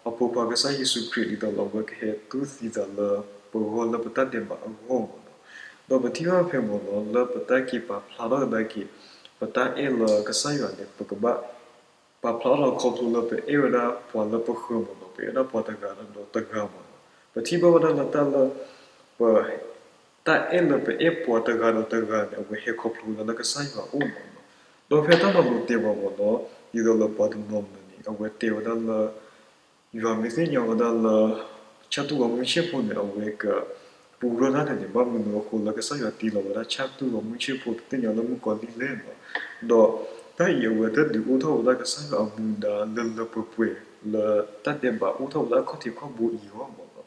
အဖိခွါကစၢ်ယ့ၣ်ၡူးခရံာ်ဒ်သိးလၢအဝဲကဟဲတူၢ်သံသးလၢပဂီၢ်လၢပတၢ်ဒဲးဘးအဂီၢ်မ့ၢ်နီၤ. ဒီးပထံၣ်ဘၣ်ဖဲမ့ၢ်နီၤ လၢပတၢ်က့ၤပာ်ဖျါထီၣ်ကဒါက့ၤ ပတၢ်အဲၣ်လၢကစၢ်ယွၤန့ၣ် ပကဘၣ် ပာ်ဖျါထီၣ်ခီဖျိလၢပအဲၣ်ဝဲဒၣ်ပှၤလၢပဃၢၤမ့ၢ်နီၤ, ပအဲၣ်ဝဲဒၣ်ပှၤတဂၤဒီးတဂၤမ့ၢ်နီၤ. ပထံၣ်ဘၣ်ဝဲဒၣ်လၢတၢ်လၢ ပ တၢ်အဲၣ်လၢပအဲၣ်ပှၤတဂၤဒီးတဂၤန့ၣ် အဝဲဟဲခီဖျိဝဲဒၣ်လၢကစၢ်ယွၤအအိၣ်မ့ၢ်နီၤ. ဒီးဖဲတၢ်မၤလိတဲပှၤမ့ၢ်နီၤ ဒ်သိးလၢပှၤတနီၤနီၤန့ၣ် အဝဲတဲဝဲဒၣ်လၢ ယွၤမ့ၢ်သ့ၣ်ညါဝဲဒၣ်လၢ ဆၣ်တူၢ်ဝဲမုၢ်ဆ့ၣ်ဖိန့ၣ် အဝဲကပူၤရၢၢ်တၢ်န့ၣ်န့ၣ် ဘၣ်မနုၤအဃိလၢကစၢ်ယွၤတ့လီၤဝဲဒၣ်ဆၣ်တူၢ်ဝဲမုၢ်ဆ့ၣ်ဖိ တသ့ၣ်ညါလၢမုၣ်ကီၤလံၢ်လဲၣ်မ့ၢ်နီၤ. ဒီးတၢ်အံၤအဝဲတဒုးအိၣ်ထီၣ်ဝဲဒၣ်ကစၢ်ယွၤအမူဒါလၢလၢပှဲၤပှဲၤလၢတၢ်ဒဲးဘးအိၣ်ထီၣ်ဝဲဒၣ်အခီၣ်ထံးခီၣ်ဘိအံၤအဂီၢ်မ့ၢ်နီၤ.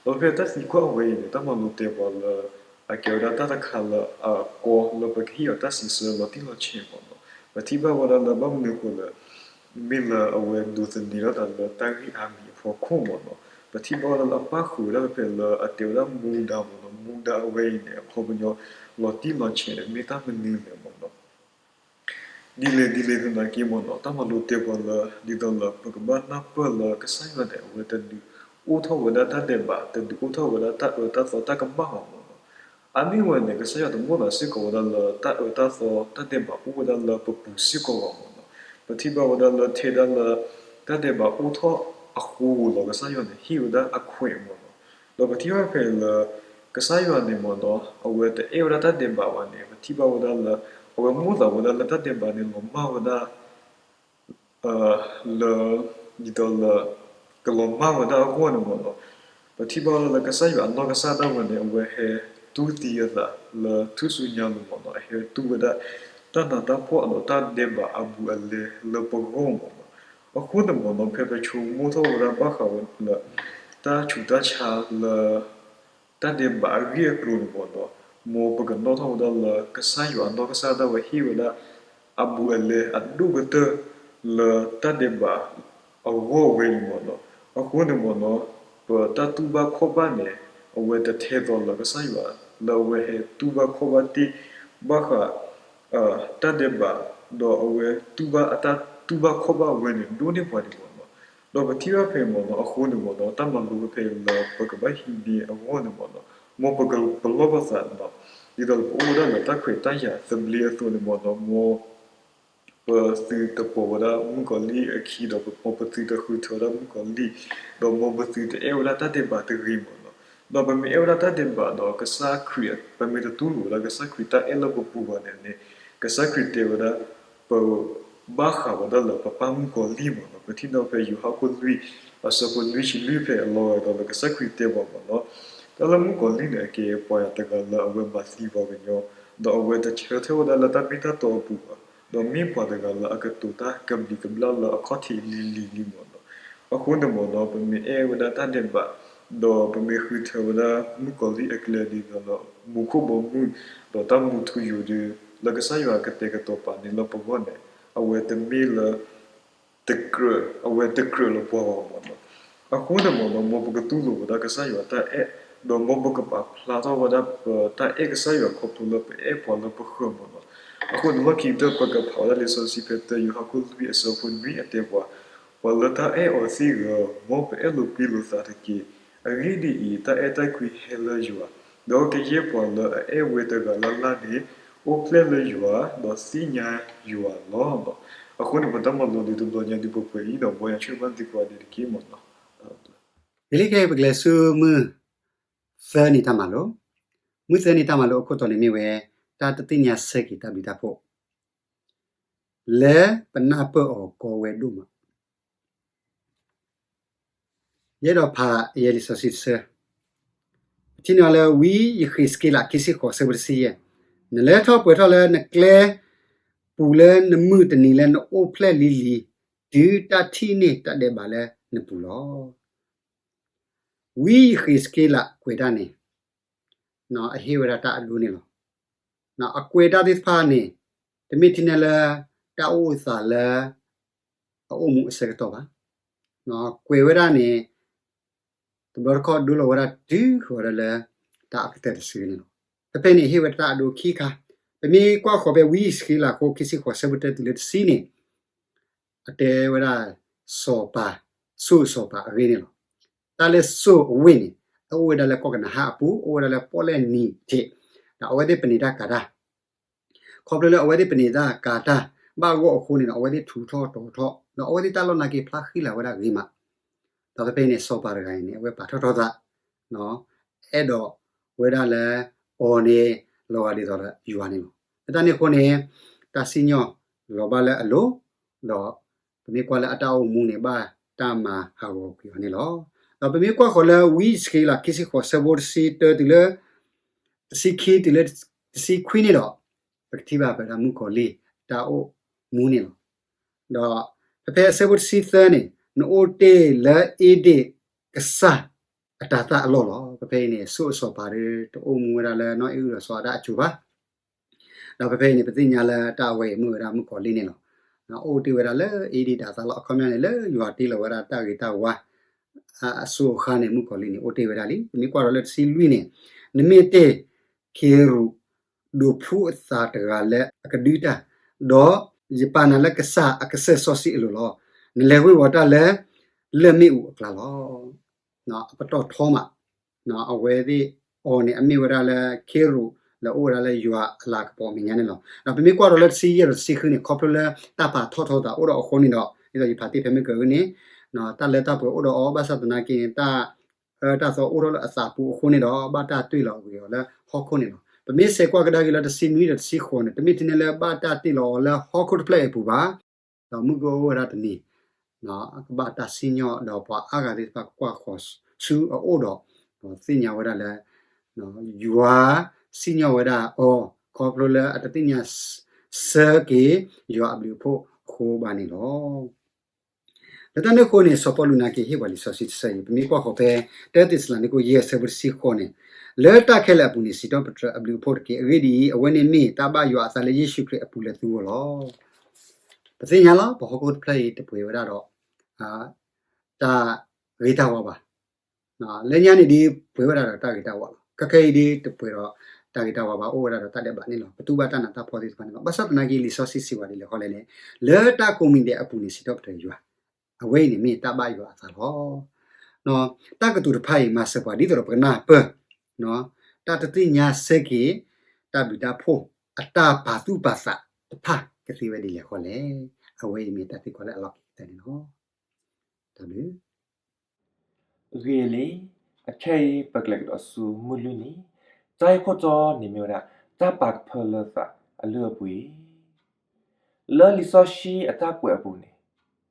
ဒီးဖဲတၢ်သံကွၢ်အဝဲအံၤန့ၣ် တၢ်မၤလိတဲပှၤလၢ အကဲဝဲဒၣ်တၢ်တခါလၢအကီလၢပကဟ့ၣ်အီၤတၢ်စံးဆၢလီၤတံၢ်လီၤဆဲးမ့ၢ်နီၤ. ပထံၣ်ဘၣ်ဝဲဒၣ်လၢဘၣ်မနုၤအဃိလၢ မ့ၢ်လၢအဝဲဒိးသန့ၤထီၣ်သးလၢတၢ်ဂ့ၢ်အါမံၤအဖီခိၣ်မ့ၢ်နီၤ. ပထံၣ်ဘၣ်ဝဲဒၣ်လၢအပၣ်ဃုာ်ဝဲဒၣ်ဖဲလၢအတဲဝဲဒၣ်မူဒါမ့ၢ်နီၤ. မူဒါအဝဲအံၤန့ၣ် အခီပညီလီၤတံၢ်လီၤဆဲးန့ၣ် မ့ၢ်တၢ်မနုၤလဲၣ်မ့ၢ်နီၤ. ဒ်လဲၣ်ဒ်လဲၣ်သနာ်က့မ့ၢ်နီၤ တၢ်မၤလိတဲပှၤလၢ ဒ်သိးလၢပကဘၣ်နၢ်ပၢၢ်လၢကစၢ်ယွၤန့ၣ် အဝဲတဒုးအိၣ်ထီၣ်ဝဲဒၣ်တၢ်ဒဲးဘး တဒုးအိၣ်ထီၣ်ဝဲဒၣ်တၢ်အၢတၢ်သီတၢ်ကမၣ်ဘၣ်မ့ၢ်နီၤ. အါန့ၢ်ဝဲန့ၣ် ကစၢ်ယွၤတမိၣ်သးစ့ၢ်ကီးဝဲဒၣ်လၢတၢ်အၢတၢ်သီတၢ်ဒဲးဘးအိၣ်ဝဲဒၣ်လၢပပူၤစ့ၢ်ကီးဘၣ်မ့ၢ်နီၤ. ပထံၣ်ဘၣ်ဝဲဒၣ်လၢထဲဒၣ်လၢ တၢ်ဒဲးဘးအိၣ်ထီၣ်အဃိဧိၤလီၤ ကစၢ်ယွၤန့ၣ် ဟ့ၣ်ဝဲဒၣ်အခွဲးမ့ၢ်နီၤ. ဒီးပထံၣ်ဘၣ်ဖဲလၢ ကစၢ်ယွၤန့ၣ်မ့ၢ်နီၤ အဝဲတအဲၣ်ဝဲဒၣ်တၢ်ဒဲးဘးဘၣ်န့ၣ် ပထံၣ်ဘၣ်ဝဲဒၣ်လၢ အဝဲမိၣ်သးဝဲဒၣ်လၢတၢ်ဒဲးဘးန့ၣ်လီၤမၢ်ဝဲဒၣ် လၢ ဒ်သိးလၢ ကလီၤမၢ်ဝဲဒၣ်အဂီၢ်န့ၣ်မ့ၢ်နီၤ, ပထံၣ်ဘၣ်လၢကစၢ်ယွၤအနီၢ်ကစၢ်ဒၣ်ဝဲန့ၣ် အဝဲဟဲတူၢ်သံအသးလၢထူၣ်စုညါလီၤမ့ၢ်နီၤ, အဟဲတူၢ်ဝဲဒၣ် တၢ်နးတၢ်ဖှီၣ်ဒီးတၢ်ဒဲးဘးအဘူးအလဲလၢပဂီၢ်မ့ၢ်နီၤ. အဃိန့ၣ်မ့ၢ်နီၤ ဖဲပဆိကမိၣ်ထီၣ်ဝဲဒၣ်ဘၣ်ဃးဝဲလၢ တၢ်ဆူးတၢ်ဆါလၢ တၢ်ဒဲးဘးအဂ့ၢ်အကျိၤန့ၣ်မ့ၢ်နီၤ, မ်ပကနီၣ်ထီၣ်ဝဲဒၣ်လၢကစၢ်ယွၤအနီၢ်ကစၢ်ဒၣ်ဝဲဟ့ၣ်ဝဲဒၣ် အဘူးအလဲအဒိၣ်ကတၢၢ်လၢတၢ်ဒဲးဘးအဂီၢ်ဝဲန့ၣ်မ့ၢ်နီၤ. အဃိန့ၣ်မ့ၢ်နီၤ ပတၢ်တူၢ်ဘၣ်ခီၣ်ဘၣ်န့ၣ် အဝဲတထဲသိးလၢကစၢ်ယွၤလၢအဝဲဟဲတူၢ်ဘၣ်ခီၣ်ဘၣ်တ့ၢ်ဘၣ်ဃး တၢ်ဒဲးဘး ဒီးအဝဲတူၢ်ဘၣ်အတၢ်တူၢ်ဘၣ်ခီၣ်ဘၣ်ဝဲန့ၣ် ဒိၣ်န့ၢ်ပှၤန့ၣ်မ့ၢ်နီၤ. ဒီးပထံၣ်ဘၣ်ဖဲမ့ၢ်နီၤ အဃိန့ၣ်မ့ၢ်နီၤ တၢ်မၤလိဖဲလၢပကဘၣ်ဟံးန့ၢ်အဂီၢ်န့ၣ်မ့ၢ်နီၤ မ်ပကပလီၢ်ပသးနီၤ ဒ်သိးလၢပအိၣ်ဝဲဒၣ်လၢတၢ်ခွဲးတၢ်ယာ်သဘျ့အသိးန့ၣ်မ့ၢ်နီၤ မ် ပသုတပိာ်ဝဲဒၣ်မုၣ်ကီၤလံၢ်အခံ ဒီးမ်ပသုတဃုထၢဝဲဒၣ်မုၣ်ကီၤလံၢ် ဒီးမ်ပသုတအဲၣ်ဝဲဒၣ်တၢ်ဒဲးဘးတဂ့ၤမ့ၢ်နီၤ. ဒီးပမ့ၢ်အဲၣ်ဝဲဒၣ်တၢ်ဒဲးဘးဒီးကစၢ်ခရံာ် ပမ့ၢ်တတူၢ်လိာ်ဝဲဒၣ်ကစၢ်ခရံာ်တၢ်အဲၣ်လၢပပူၤဘၣ်န့ၣ်န့ၣ် ကစၢ်ခရံာ်တဲဝဲဒၣ် ပဘၣ်ဃးဝဲဒၣ်လၢပပၢ်မုၣ်ကီၤလံၢ်မ့ၢ်နီၤ. ပထံၣ်န့ၢ်ဖဲယိၤဟၣ်ခိၣ်လွံၢ် အဆၢဖိလွံၢ်ဆံလွံၢ်ဖဲအလီၤဂာ်ဒီးလၢကစၢ်ခရံာ်တဲဘၣ်မ့ၢ်နီၤ တၢ်လၢမုၣ်ကီၤလံၢ်န့ၣ် အကဲပှၤတဂၤလၢအဝဲမၤသံပှၤကညီ ဒီးအဝဲတဆၢထၢၣ်ဝဲဒၣ်လၢတၢ်မ့ၢ်တၢ်တီအပူၤဘၣ်, ဒီးမ့ၢ်ပှၤတဂၤလၢအကတိၤတၢ်ကဘျံးကဘျၣ်လၢအခီၣ်ထံးလံၤလံၤလံမ့ၢ်နီၤ. အဃိန့ၣ်မ့ၢ်နီၤ ပမ့ၢ်အဲၣ်ဝဲဒၣ်တၢ်ဒဲးဘး ဒီးပမ့ၢ်ဃုထၢဝဲဒၣ်မုၣ်ကီၤလံၢ်အကျဲဒ်သိးလၢ မူခိၣ်ဘီမုၢ် ဒီးတၢ်မူထူယိာ်ဒီး လၢကစၢ်ယွၤကတဲာ်ကတီၤပာ်န့ၣ်လၢပဂီၢ်န့ၣ် အဝဲတမ့ၢ်လၢ တကြၢး အဝဲတကြၢးလၢပှၤဘၣ်မ့ၢ်နီၤ. အဃိန့ၣ်မ့ၢ်နီၤ မ်ပကတူၢ်လိာ်ဝဲဒၣ်ကစၢ်ယွၤတၢ်အဲၣ် ဒီးမ်ပကပာ်ဖျါထီၣ်ဝဲဒၣ်ပတၢ်အဲၣ်ကစၢ်ယွၤခီဖျိလၢပအဲၣ်ပှၤလၢပဃၢၤမ့ၢ်နီၤ. အဃိန့ၣ်လီၢ်ခံကတၢၢ် ပကဖးဝဲဒၣ်လံာ်စီဆှံဖဲတၢယိၤဟၣ်ခိၣ်လွံၢ်အဆၢဖိနွံအတဲပှၤ, ပှၤလၢတၢ်အဲၣ်အီၤသ့ၣ်ဧၢ, မ်ပအဲၣ်လိာ်ကွံလိာ်သးတက့ၢ်. အဂ့ၢ်ဒ်အံၤ, တၢ်အဲၣ်တၢ်ကွံဟဲလၢယွၤ, ဒီးကယဲၢ်ပှၤလၢအအဲၣ်ဝဲတဂၤလၢ်လၢ်န့ၣ် အိၣ်ဖျဲၣ်လၢယွၤ, ဒီးသ့ၣ်ညါယွၤလီၤ. အဃိန့ၣ် ပတၢ်မၤလိဒုးတဘျီညါဒုးပှဲၤအံၤဒီး မ်ယွၤဆိၣ်ဂ့ၤဘၣ်သုကိးဂၤဒဲးတက့ၢ်မ့ၢ်နီၤ. လံခဲအံၤ ပကလဲၤဆူမုၢ်သၢနံၤတၢ်မၤလိ, မုၢ်သၢနံၤတၢ်မၤလိအခိၣ်တီန့ၣ်မ့ၢ်ဝဲ တၢ်တသ့ၣ်ညါဆၢက့ၤတၢ်ဘျုးတၢ်ဖှိၣ် လၢပနၢ်ပၢၢ်အီၤကီဝဲဒိၣ်မး. ယအဲၣ်ဒိးဖးယဲလံာ်စီဆှံတဆၢ, ပထံၣ်န့ၢ်အီၤလၢဝံယဃ့းစက့လး ခံဆံဃိး ဆၢဖိတဆံယဲၢ်, နလဲၤထီၣ်ပှဲၤထီၣ်လၢနကျဲပူၤလၢနမုၢ်တနံၤလၢနအိၣ်ဖျဲၣ်လံၤလံၤ တုၤတၢ်ထံၣ်န့ၢ်တၢ်ဒဲးဘးလၢနပူၤလီၤ. ဝံယဃ့းစက့လးကွဲးတၢ်န့ၣ် အဟ့ၣ်ဝဲဒၣ်တၢ်အဒိန့ၣ်လီၤ. အကွဲးတၢ်သ့ၣ်တဖၣ်န့ၣ် တမ့ၢ်ထဲန့ၣ်လၢ တၢ်အိၣ်အသးလၢ အအိၣ်မူအဆၢကတီၢ်ဘၣ်. ကွဲးဝဲဒၣ်န့ၣ် တဘျီတခီၣ်ဒိလီၤဝဲဒၣ်တုၤဃီၤဝဲဒၣ်လၢ တၢ်အကတၢၢ်တစုန့ၣ်လီၤ. ဖဲဖဲန့ၣ် ဟ့ၣ်ဝဲတၢ်အဒိခံခါ, ပမ့ၢ်ကွၢ်ဃီၤဖဲဝံယဃ့းစက့လးအခိၣ် ခံဆံဃိး ဆၢဖိတၢတုၤလၢတဆံန့ၣ် အတဲဝဲဒၣ် စီၤပၤ, စိၤစီၤပၤအဂ့ၢ်န့ၣ်လီၤ. တၢ်လၢစိၤအဝ့ၢ်န့ၣ် အအိၣ်ဝဲဒၣ်လၢကီၢ်ကနၤအၣ်အပူၤ, အိၣ်ဝဲဒၣ်လၢပီၣ်လဲၣ်နံၤထံး, ဒီးအဝဲသ့ၣ်ပနံးတၢ်ကၤတၢ်, ခီဖျိလၢအဝဲသ့ၣ်ပနံးတၢ်ကၤတၢ် ဘၣ်အဂီၢ်အဃိန့ၣ်ဒီး အဝဲသ့ၣ်ထူးထီၣ်တီၤထီၣ်, ဒီးအဝဲသ့ၣ်တၢ်လီၢ်နာ်က့ဖျါဃံလၤဝဲဒၣ်ဂ့ၤမး. ဒီးဖဲဖဲန့ၣ် စီၤပၤတဂၤအံၤန့ၣ် အဝဲပာ်ထီၣ်ထီသး အဲၣ်ဒိးဝဲဒၣ်လၢ အီၤန့ၣ် လီၤဂာ်ဒ်သိးဒီးယွၤန့ၣ်လီၤ. လၢတၢ်န့ၣ်အဃိန့ၣ် တၢ်စံၣ်ညီၣ်လီၤဘၣ်လၢအလိၤ, ဒီးပမ့ၢ်ကွၢ်လၢအတၢ်အိၣ်မူန့ၣ် ဘၣ်တၢ်မၤဟးဂီၤကွံာ်အီၤန့ၣ်လီၤ. ဒီးပမ့ၢ်ကွၢ်ဃီၤလၢဝံယဃ့းလး ခံဆံဃိး ဆၢဖိတဆံတၢတုၤလၢ တဆံခံတုၤလၢ တဆံခွံန့ၣ်ဒီး ပကထံၣ်ဘၣ်ဖဲဒၣ်မုၣ်ကီၤလံၢ်အတၢ်အိၣ်မူန့ၣ်လီၤ. ဒီးဖဲဖဲအဆၢဖိတဆံသၢန့ၣ် နအိၣ်တ့ၢ်လၢအ့ဒ့ၣ်ကစၢ်အတၤသၣ်အလီၢ်လီၤ. ဖဲဖဲအံၤန့ၣ် စိၤအစီၤပၤဒီး တအိၣ်မူဝဲဒၣ်လၢနီၢ်အ့ၣ်အုဒီးစီၤအၤဒၣ်အစိၤဘၣ်. ဒီးဖဲဖဲအံၤန့ၣ် ပသ့ၣ်ညါလၢတၢ်အဝဲအံၤမ့ၢ်ဝဲဒၣ်မုၣ်ကီၤလံၢ်န့ၣ်လီၤ. အိၣ်တ့ၢ်ဝဲဒၣ်လၢအ့ဒ့ၣ်တၤသၣ်လီၢ် အခီပညီန့ၣ် လၢယွၤတ့လီၤဝဲဒၣ်တၢ်ဂ့ၤတၢ်ဝါ အစိၤအဃါန့ၣ် မုၣ်ကီၤလံၢ်န့ၣ် အိၣ်တ့ၢ်ဝဲဒၣ်လံ. ပမ့ၢ်ကွၢ်ဒီးလၢတဆံလွံၢ်န့ၣ် နမ့ၢ်တ့ၢ်ခ့ရူး ဒိးဖှူအသးတဂၤလၢအကဒုတၢ်, ဒီးယပာ်နၤလၢကစၢ်အကစၢၢ်စီဆှံအလိၤလီၤ. နလဲၤဂ့ၢ်ဝီတၢ်လၢ လၢၢ်မ့ၣ်အူအကျါလီၤ. အပတီၢ်ထီမး အဝဲသ့ၣ်အီၤန့ၣ် အမ့ၢ်ဝဲဒၣ်လၢခ့ရူး လၢအိၣ်ဝဲဒၣ်လၢယွၤအလၤကပီၤအမဲာ်ညါန့ၣ်လီၤ. ဒီးပမ့ၢ်ကွၢ်ဒီးလၢတဆံယဲၢ်ဒီးတဆံဃုန့ၣ် ခီဖျိလၢတၢ်ပာ်ထီၣ်ထီသးအိၣ်ဒီးအဃိန့ၣ်ဒီး ဒ်သိးယဖးတ့ၢ်ဖဲမုၢ်ကၢၤအဂ့ၢ်န့ၣ် တၢ်လၢတၢ်ပှဲၤအိၣ်ဒီးအီၤ ဘၣ်ဆၣ်သနာ်က့န့ၣ် တၢ်အၢတၢ်သီအိၣ်ထီၣ်လၢအသးပူၤအဃိန့ၣ်ဒီး ဘၣ်တၢ်တွံၢ်လီၤအဂ့ၤအီၤလၢဟီၣ်ခိၣ်န့ၣ်လီၤ. ပမ့ၢ်ဆဲးကွၢ်ကဒါက့ၤလၢတဆံနွံဒီးတဆံဃိးန့ၣ် တမ့ၢ်ထဲန့ၣ်လၢဘၣ်တၢ်တ့ၢ်လီၤအီၤလၢဟီၣ်ခိၣ်တဖျၢၣ်အံၤအပူၤဘၣ်, ဒီးမုၢ်ကအိၣ်ဝဲဒၣ်တနံၤ ကဘၣ်တၢ်စံၣ်ညီၣ်ဒီးပှၤအါဂၤသ့ၣ်တဖၣ်ကွၢ်ဃီၤဆူအအိၣ်ဒီး သ့ၣ်ညါဝဲဒၣ်လၢ ယွၤစံၣ်ညီၣ်ဝဲဒၣ်အီၤ ခီဖျိလၢအတသ့ၣ်ညါဆၢက့ၤယွၤအဘျုးအဖှိၣ်အဃိဘၣ်န့ၣ်လီၤ. လၢတၢ်န့ၣ်အဃိန့ၣ် စီၤပီလူးနာ်က့ၤဟ့ၣ်ပှၤလံာ်စီဆှံတဆၢအံၤ ပမ့ၢ်ကွၢ်ဃီၤဖဲ တၢသ့းစၤလနံကိၣ်ယဲၢ်ဆၢဖိတဆံဃိးန့ၣ်, လၢတၢ်ခဲလၢာ်အပူၤန့ၣ် စံးထီၣ်ပတြၢၤအဘျုးအဖှိၣ်တက့ၢ်. အဂ့ၢ်ဒ်အံၤ, အဝဲန့ၣ်မ့ၢ်တၢ်ဘၣ်ယွၤအသးလၢယ့ၣ်ၡူးခရံာ်အပူၤလၢသုဂီၢ်လီၤ. ပသ့ၣ်ညါလီၤ ပဟီၣ်ခိၣ်တဖျၢၣ်အံၤတပှဲၤဝဲဒၣ်ဒီး တၢ်ဂ့ၤတၢ်ဝါဘၣ်. လၢညါန့ၣ်ဒ်ပှဲၤဝဲဒၣ်ဒီးတၢ်ဂ့ၤတၢ်ဝါလီၤ. ခဲခဲအံၤဒ်တပှဲၤဒီးတၢ်ဂ့ၤတၢ်ဝါဘၣ် အိၣ်ဝဲဒၣ်ဒီးတၢ်ဒဲးဘးန့ၣ်လီၤ. ပတူၢ်ဘၣ်တၢ်နးတၢ်ဖှီၣ်သ့ၣ်တဖၣ်န့ၣ်လီၤ. ဘၣ်ဆၣ်သနာ်က့ လံာ်စီဆှံစံးဝဲဒ်လဲၣ်ဃီလဲၣ်န့ၣ်, လၢတၢ်ကိးမံၤဒဲးအပူၤန့ၣ် စံးထီၣ်ပတြၢၤယွၤ, အဝဲအံၤန့ၣ်မ့ၢ်တၢ်ဘၣ်ယွၤအသးလီၤ. တၢ်ကတိၤတဖၣ်အံၤမၤစၢၤပှၤဒ်သိးဒီးပကနၢ်ပၢၢ် တၢ်တသ့ၣ်ညါဆၢက့ၤ တၢ်ဘျုးတၢ်ဖှိၣ် အတၢ်ပာ်သူၣ်ပာ်သးတဖၣ်ကသ့ဝဲဒ်လဲၣ်ဃီလဲၣ်. အဝဲအံၤမ့ၢ်တၢ်သံကွၢ်လၢအလီၢ်ခံကတၢၢ်န့ၣ်လီၤ. တၢ်ဘျုး ဂ့ၤလံ, အခဲအံၤပကလဲၤကဒီးဆူမုၢ်လွံၢ်နံၤ, တၢ်ဂ့ၢ်ခိၣ်တီန့ၣ်မ့ၢ်ဝဲဒၣ် တၢ်ပာ်ကဖၢလၢသးအလုၢ်အပှ့ၤ လၢလံာ်စီဆှံအတၢ်ကွဲးအပူၤန့ၣ်,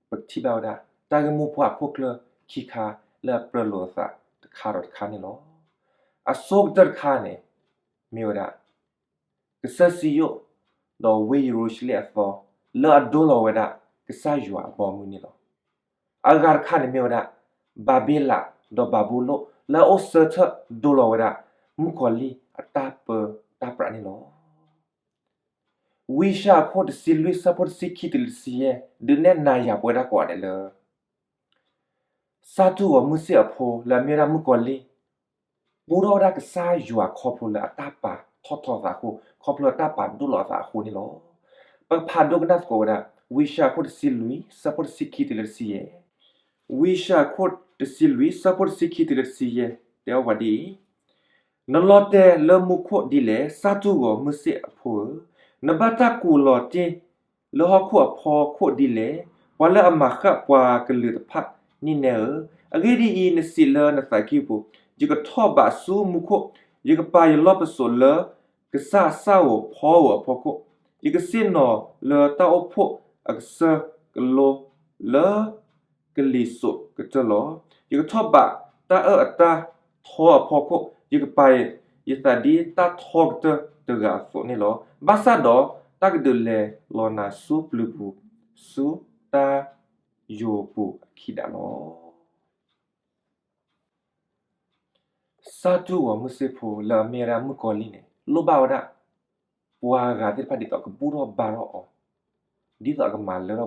ပကထံၣ်ဘၣ်ဝဲဒၣ် တၢ်ဂ့ၢ်မိၢ်ပှၢ်အခိၣ်ကျၢၢ်ခံခါလၢအပြၢလိာ်အသးတခါဒီးတခါန့ၣ်လီၤ. အဆိကတၢၢ်တခါန့ၣ် မ့ၢ်ဝဲဒၣ် ကစၢၢ်စံယိၣ် ဒီးဝ့ၢ်ယရူၤၡလ့ၣ်အသီ လၢအဒိလီၤဝဲဒၣ်ကစၢ်ယွၤအဘီအမုၢ်န့ၣ်လီၤ. အဂၤတခါန့ၣ်မ့ၢ်ဝဲဒၣ် ဘၤဘ့လး ဒီးဘၤဘူလိၣ် လၢအအိၣ်ဆၢထၢၣ်ဒိလီၤဝဲဒၣ် မုၣ်ကီၤလံၢ်အတၢ်ပၢတၢ်ပြးန့ၣ်လီၤ. ဝံယၡါယၤအခိၣ်တဆံလွံၢ်ဆၢဖိတဆံခံတုၤလၢတဆံယဲၢ် ဒုးနဲၣ်နၤယၤပဝဲဒၣ်ကိးဂၤဒဲးလၢ စၢ်တူၢ်ဂီၤမုၢ်ဆ့ၣ်အဖိလၢအမ့ၢ်ဝဲဒၣ်မုၣ်ကီၤလံၢ် ဘူၣ်ထီၣ်ဝဲဒၣ်ကစၢ်ယွၤခီဖျိလၢအတၢ်ပာ်ထီၣ်ထီသးအဃိ, ခီဖျိလၢအတၢ်ပာ်ဒိၣ်လီၤအသးအဃိန့ၣ်လီၤ. ပကဖးဒိကနၣ်သကိးဝဲဒၣ် ဝံယၡါယၤအခိၣ်တဆံလွံၢ် ဆၢဖိတဆံခံတုၤလၢတဆံယဲၢ်, ဝံယၡါယၤအခိၣ်တဆံလွံၢ် ဆၢဖိတဆံခံတုၤလၢတဆံယဲၢ် တဲအီၤဝဲဒ်အံၤ, နလီၤတဲာ်လၢမူခိၣ်ဒ်လဲၣ်, စၢ်တူၢ်ဂီၤမုၢ်ဆ့ၣ်အဖိဧၢ, နဘၣ်တၢ်ကူးလီၤတ့ၢ် လၢဟီၣ်ခိၣ်အဖီခိၣ်ဒ်လဲၣ်, ပှၤလၢအမၤဃၣ်ပှၤကလုာ်တဖၣ်န့ၣ်နဲဧၢ, အဂ့ၢ်ဒ်အံၤ, နစံးလၢနသးကံၢ်ပူၤ, ယကထီၣ်ဘးဆူမူခိၣ်, ယကပာ်ယလီၢ်ပစိာ်လၢကစၢ်အစၢ်ဧိၤဖီဧိၤအဖီခိၣ်, ယကဆ့ၣ်နီၤလၢတၢ်အိၣ်ဖှိၣ်အကစၢၢ်ကလိလၢ ကလံၤစိးကတၢၢ်လီၤ. ယကထီၣ်ဘးတၢ်အၢၣ်အတၢ်ထီအဖီခိၣ်, ယကပာ်ယသးဒ်တၢ်ထီကတၢၢ်တဂၤအသိးန့ၣ်လီၤ. ဘၣ်ဆၣ်ဒီး တၢ်ကဒုးလဲၤလီၤနၤဆူပျုၤပူၤ, ဆူတၢ်ယိာ်ပူၤအခံဒၣ်လီၤ. စၢ်တူၢ်ဂီၤမုၢ်ဆ့ၣ်ဖိလၢအမ့ၢ်ဝဲဒၣ်မုၣ်ကီၤလံၢ်န့ၣ် လိၣ်ဘၣ်ဝဲဒၣ် ပှၤဂၤသ့ၣ်တဖၣ်ဒ်သိးကဘူၣ်ထီၣ်ဘါထီၣ်အီၤ, ဒ်သိးအကမၤလၢ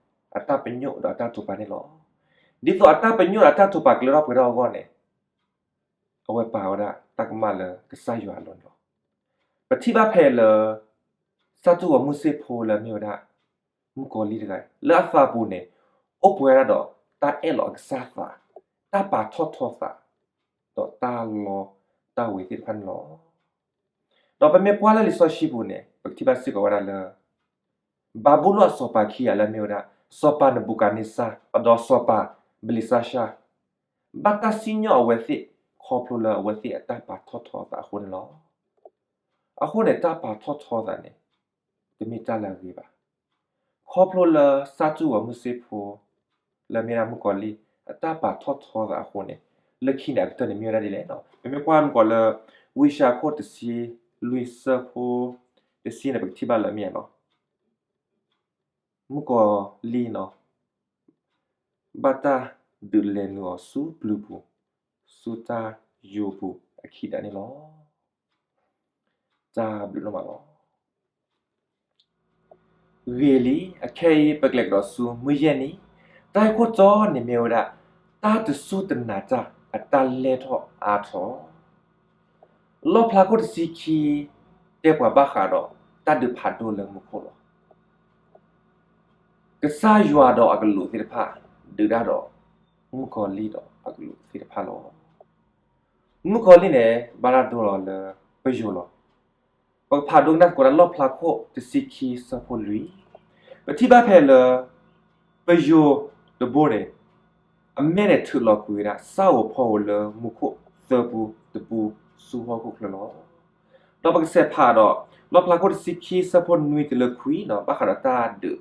ထီၣ်ပှဲၤထီၣ်ဝဲဒၣ် အတၢ်ပညိၣ်ဒီးအတၢ်တိာ်ပာ်န့ၣ်လီၤ. ဒ်သိးအတၢ်ပညိၣ်ဒီးအတၢ်တိာ်ပာ်ကလၢထီၣ်ပှဲၤထီၣ်အဂီၢ်န့ၣ် အဝဲပာ်ဝဲဒၣ်တၢ်ကမၣ်လၢကစၢ်ယွၤအလိၤန့ၣ်လီၤ. ပထံၣ်ဘၣ်ဖဲလၢ စၢ်တူၢ်ဂီၤမုၢ်ဆ့ၣ်ဖိလၢအမ့ၢ်ဝဲဒၣ် မုၣ်ကီၤလံၢ်တဂၤ လၢအသးပူၤန့ၣ် အိၣ်ပှဲၤဝဲဒၣ်ဒီးတၢ်အဲၣ်လီၤအကစၢ်သး, တၢ်ပာ်ထီၣ်ထီသး, ဒီးတၢ်လီတၢ်ဝ့ၤသ့ၣ်တဖၣ်န့ၣ်လီၤ. ဒီးပမ့ၢ်ကွၢ်လၢလံာ်စီဆှံပူၤန့ၣ် ပကထံၣ်ဘၣ်စ့ၢ်ကီးဝဲဒၣ်လၢ ဘၤဘူလိၣ်အစီၤပၤခံဂၤလၢအမ့ၢ်ဝဲဒၣ် စီၤပၤနဘူၤခၣ်နံစၢ် ဒီးစီၤပၤဘလ့းစါၡါ ဘၣ်တၢ်စံၣ်ညီၣ်အဝဲသ့ၣ် ခီဖျိလၢအဝဲသ့ၣ်အတၢ်ပာ်ထီၣ်ထီသးအဃိန့ၣ်လီၤ. အဃိန့ၣ် တၢ်ပာ်ထီၣ်ထီသးန့ၣ် တမ့ၢ်တၢ်လၢအဂ့ၤဘၣ်. ခီဖျိလၢစၢ်တူၢ်ဂီၤမုၢ်ဆ့ၣ်ဖိ လၢအမ့ၢ်ဒၣ်မုၣ်ကီၤလံၢ် အတၢ်ပာ်ထီၣ်ထီသးအဃိန့ၣ် လၢခံန့ၣ်အကတၢၢ်န့ၣ်မ့ၢ်ဝဲဒၣ်ဒ်လဲၣ်. ပမ့ၢ်ကွၢ်မုၢ်ကီၤလၢ ဝံယၡါယၤအခိၣ်တဆံလွံၢ်ဆၢဖိတဆံန့ၣ် ပကထံၣ်ဘၣ်လၢအမ့ၢ်နီၤ မုၣ်ကီၤလံၢ်နီၤ ဘၣ်တၢ်ဒုးလဲၤနုာ်အီၤဆူပျုၤပူၤ ဆူတၢ်ယိာ်ပူၤအခံဒၣ်န့ၣ်လီၤ. တၢ်ဘျုးဒိၣ်မးလီၤ. ဂ့ၤလံ, အခဲအံၤပကလဲၤကဒီးဆူမုၢ်ယဲၢ်နံၤ, တၢ်ဂ့ၢ်ခိၣ်တီန့ၣ်မ့ၢ်ဝဲဒၣ် တၢ်တစူၢ်တနာ်တၢ်အတၢ်လဲၢ်ထီၣ်အါထီၣ် လီၣ်ဖျါခိၣ်တဆံခံ တဲပှၤဘၣ်ဃးဒီးတၢ်ဒုးဖးဒိၣ်လၢမူခိၣ်လီၤ. ကစၢ်ယွၤဒီးအကလူးသ့ၣ်တဖၣ် ဒုးတၢ်ဒီး မုၣ်ကီၤလံၢ်ဒီးအကလူးသ့ၣ်တဖၣ်လီၤ. မုၣ်ကီၤလံၢ်န့ၣ် ဘၣ်တၢ်ဒိလီၤလၢပယိၤလီၤ. ပကဖးဒိကနၣ်သကိးတၢ်လီၣ်ဖျါခိၣ်တဆံခံဆၢဖိလွံၢ်, ပထံၣ်ဘၣ်ဖဲလၢ ပယိၤတဘိန့ၣ် အမဲာ်န့ၣ်ထုးလီၤကွံာ်ဝဲဒၣ် စၢ်ဧိၤဖီဧိၤလၢမူခိၣ်သၢပူတပူဆူဟီၣ်ခိၣ်ချၢလီၤ. ဒီးပကဆဲးဖးဒီး လီၣ်ဖျါခိၣ်တဆံခံဆၢဖိနွံတုၤလၢခွံနီၤ, ဘၣ်ဃးဒီးတၢ်ဒုး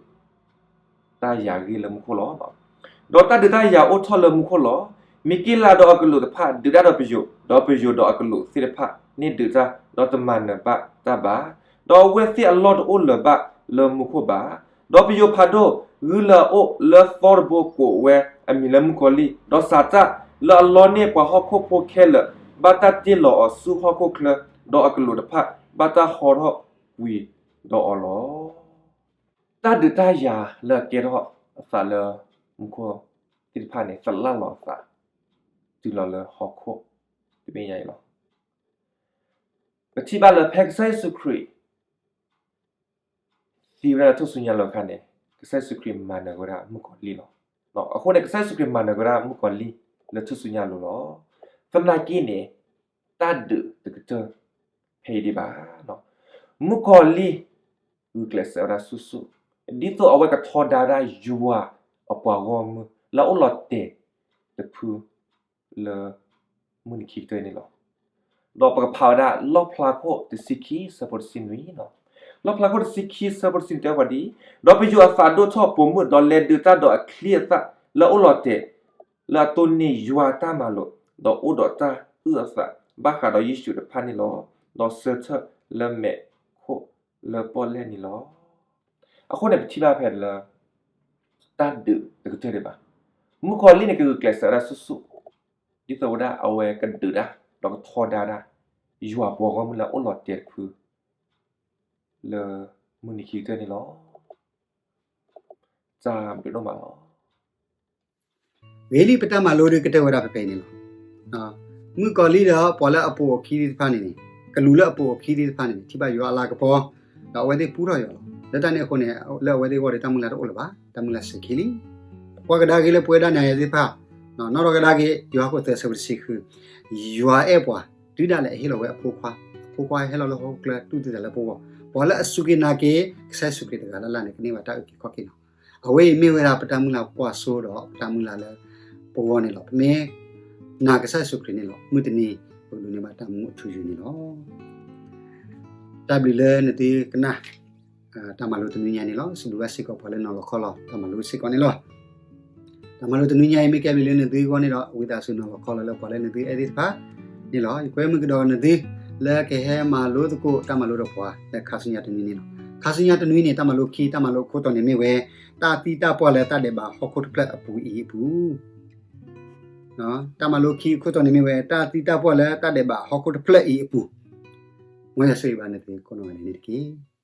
တၢ်ယၤဂ့ၢ်လၢမူခိၣ်လီၤ. ဒီးတၢ်ဒုးတၢ်ယၤအိၣ်ထီၣ်လၢမူခိၣ်လီၤ. မံၤက့လးဒီးအကလူးတဖၣ်ဒုးတၢ်ဒီးပယိၤ, ဒီးပယိၤဒီးအကလူးသ့ၣ်တဖၣ်န့ၣ်ဒုးတၢ်, ဒီးတမၤနၢၤဘၣ်တၢ်ဘၣ်. ဒီးအဝဲသ့ၣ်အလီၢ်တအိၣ်လၢၤဘၣ်လၢမူခိၣ်ဘၣ်. ဒီးပယိၤဖးဒိၣ်ဂုၢ်လၢအအိၣ်လၢသီတဘိကိးဝဲအမံၤလၢမုၣ်ကီၤလံၢ်, ဒီးစးတၢ်လၢအလီန့ၢ်ပှၤဟီၣ်ခိၣ်ဖိခဲလၢာ် ဘၣ်တၢ်တ့ၢ်လီၤအီၤဆူဟီၣ်ခိၣ်ချၢ, ဒီးအကလူးတဖၣ်ဘၣ်တၢ်ဟီထီၣ်ကွံာ်ဒီးအီၤလီၤ. တၢ်ဒုးတၢ်ယၤလၢအကဲထီၣ်အသးလၢမူခိၣ်သ့ၣ်တဖၣ်န့ၣ် သလၣ်လီၤအသး တုၤလီၤလၢဟီၣ်ခိၣ်တဘ့ၣ်ညါအံၤလီၤ. ပထံၣ်ဘၣ်လၢဖဲကစၢ်ယ့ၣ်ၡူးခရံာ် သံဝဲဒၣ်လၢထူၣ်စုညါလိၤအခါန့ၣ်, ကစၢ်ယ့ၣ်ၡူးခရံာ်မၤနၢၤဝဲဒၣ်မုၣ်ကီၤလံၢ်လီၤ. အဃိန့ၣ် ကစၢ်ယ့ၣ်ၡူးခရံာ်မၤနၢၤဝဲဒၣ်မုၣ်ကီၤလံၢ်လၢထူၣ်စုညါလိၤလီၤ. သနာ်က့န့ၣ် တၢ်ဒုးတကတၢၢ် ဖဲအံၤဒံးဘၣ်. မုၣ်ကီၤလံၢ် ဂုာ်ကျဲးစၢးဝဲဒၣ်ဆူၣ်ဆူၣ် ဒ်သိးအဝဲကထီဒါဒၣ်ယွၤအပှၤဂီၢ်မုၢ်လၢအအိၣ်လီၤတဲာ်တဖုလၢမုၢ်နံၤခံကတၢၢ်န့ၣ်လီၤ. ဒီးပကဖးဝဲဒၣ်လီၣ်ဖျါခိၣ်တဆံခံဆၢဖိတဆံနွံလီၤ. လီၣ်ဖျါခိၣ်တဆံခံဆၢဖိတဆံနွံတဲဝဲဒ်အံၤ, ဒီးပယိၤအသးဒိၣ်ထီၣ်ပိာ်မုၣ်, ဒီးလဲၤဒုးတၢ်ဒီးအချံအသၣ်လၢအအိၣ်လီၤတဲာ် လၢအတိၢ်န့ၢ်ယွၤတၢ်မၤလိာ်, ဒီးအိၣ်ဒီးတၢ်အုၣ်အသးဘၣ်ဃးဒီးယ့ၣ်ၡူးတဖၣ်န့ၣ်လီၤ. ဒီးဆၢထၢၣ်လၢမဲးခိၣ်လၢပီၣ်လဲၣ်န့ၣ်လီၤ. အဃိန့ၣ် ပထံၣ်ဘၣ်ဖဲလၢ တၢ်ဒုးတကတၢၢ်ဒံးဘၣ်. မုၣ်ကီၤလံၢ်န့ၣ် ကဂုာ်ကျဲးစၢးဝဲဒၣ်ဆူၣ်ဆူၣ် ဒ်သိးဝဲဒၣ်အဝဲကဒုးတၢ် ဒီးကထီဒါတၢ် ယွၤပှၤဂီၢ်မုၢ်လၢအအိၣ်လီၤတဲာ်တဖု လၢမုၢ်နံၤခံကတၢၢ်န့ၣ်လီၤ. တၢ်ဘျုးဒိၣ်မးလီၤ. ဂ့ၤလံ ပတၢ်မၤလိဒုးကတၢၢ်ဝဲဒၣ်ဖဲဖဲအံၤန့ၣ်လီၤ. မုၣ်ကီၤလံၢ်ဒီးပှၤလၢအပိာ်အခံသ့ၣ်တဖၣ်န့ၣ်န့ၣ်, ကလူးလၢအပိာ်အခံသ့ၣ်တဖၣ်န့ၣ်န့ၣ် ထံၣ်ဘၣ်ယွၤအလၤကပီၤ, ဒီးအဝဲသ့ၣ်ပူထီၣ်ယွၤလီၤ. လၢတၢ်န့ၣ်အဃိန့ၣ် လၢအဝဲသ့ၣ်အဂီၢ်ဒီး တၢ်မုၢ်လၢ်တအိၣ်လၢၤဘၣ်, တၢ်မုၢ်လၢ်စဲၤခံလံ. ပှၤကဒါက့ၤလၢပဝဲဒၣ်နၤယၤသ့ၣ်တဖၣ်, နီၣ်ထီၣ်ကဒါက့ၤ ယိၤဟၣ်ခိၣ်သၢဆၢဖိတဆံဃု, ယွၤအဲၣ်ပှၤ တုၤဒၣ်လဲာ်အဟ့ၣ်လီၤဝဲအဖိခွါ, အဖိခွါဟဲလီၤလၢဟီၣ်ခိၣ်ချၢ တူၢ်သံသးလၢပဂီၢ်, ပှၤလၢအစူၢ်က့ၤနာ်က့ၤ ကစၢ်ယ့ၣ်ၡူးခရံာ်တဂၤလၢ်လၢ်န့ၣ် ကန့ၢ်ဘၣ်တၢ်အုၣ်က့ၤခီၣ်က့ၤလီၤ. အဝဲအံၤမ့ၢ်ဝဲဒၣ်ပတၢ်မုၢ်လၢ်ကွၢ်စိဒီးပတၢ်မုၢ်လၢ်လၢပဂီၢ်န့ၣ်လီၤ. ပမ့ၢ်နာ်ကစၢ်ယ့ၣ်ၡူးခရံာ်န့ၣ်လီၤ, မုၢ်တနံၤ ပကဒိးန့ၢ်ဘၣ်တၢ်မူအထူအယိာ်န့ၣ်လီၤ. တၢ်ဘျုးလၢနသုကနၣ် တၢ်မၤလိတနွံညါန့ၣ်လီၤ. စံးဘျုးဘၣ်စ့ၢ်ကီးပှၤလၢနီၤလီၤခီလီၤတၢ်မၤလိစ့ၢ်ကီးန့ၣ်လီၤ. တၢ်မၤလိတနွံညါအံၤ မ့ၢ်ကဲဘျုးလၢနသုအဂီၢ်န့ၣ်ဒီး ဝံသးစူၤနီၤလီၤခီလီၤလၢပှၤလၢနသုအဲၣ်သ့ၣ်တဖၣ်န့ၣ်လီၤ. ယကွဲမုာ်ကဒီးနသု လၢကဟဲမၤလိသကိးတၢ်မၤလိဒီးပှၤ လၢခါဆူညါတနွံန့ၣ်လီၤ. ခါဆူညါတနွံန့ၣ် တၢ်မၤလိခံ တၢ်မၤလိအခိၣ်တီန့ၣ်မ့ၢ်ဝဲ တၢ်သံတၢ်ပှၢ်လၢတၢ်ဒဲးဘးဟီၣ်ခိၣ်တဖျၢၣ်အပူၤအံၤအပူၤ တၢ်မၤလိခံအခိၣ်တီန့ၣ်မ့ၢ်ဝဲ တၢ်သံတၢ်ပှၢ်လၢတၢ်ဒဲးဘးဟီၣ်ခိၣ်တဖျၢၣ်အံၤအပူၤ, မ်ယွၤဆိၣ်ဂ့ၤဘၣ်နသုကိးနီၢ်ဂၤဒဲးန့ၣ်တက့ၢ်.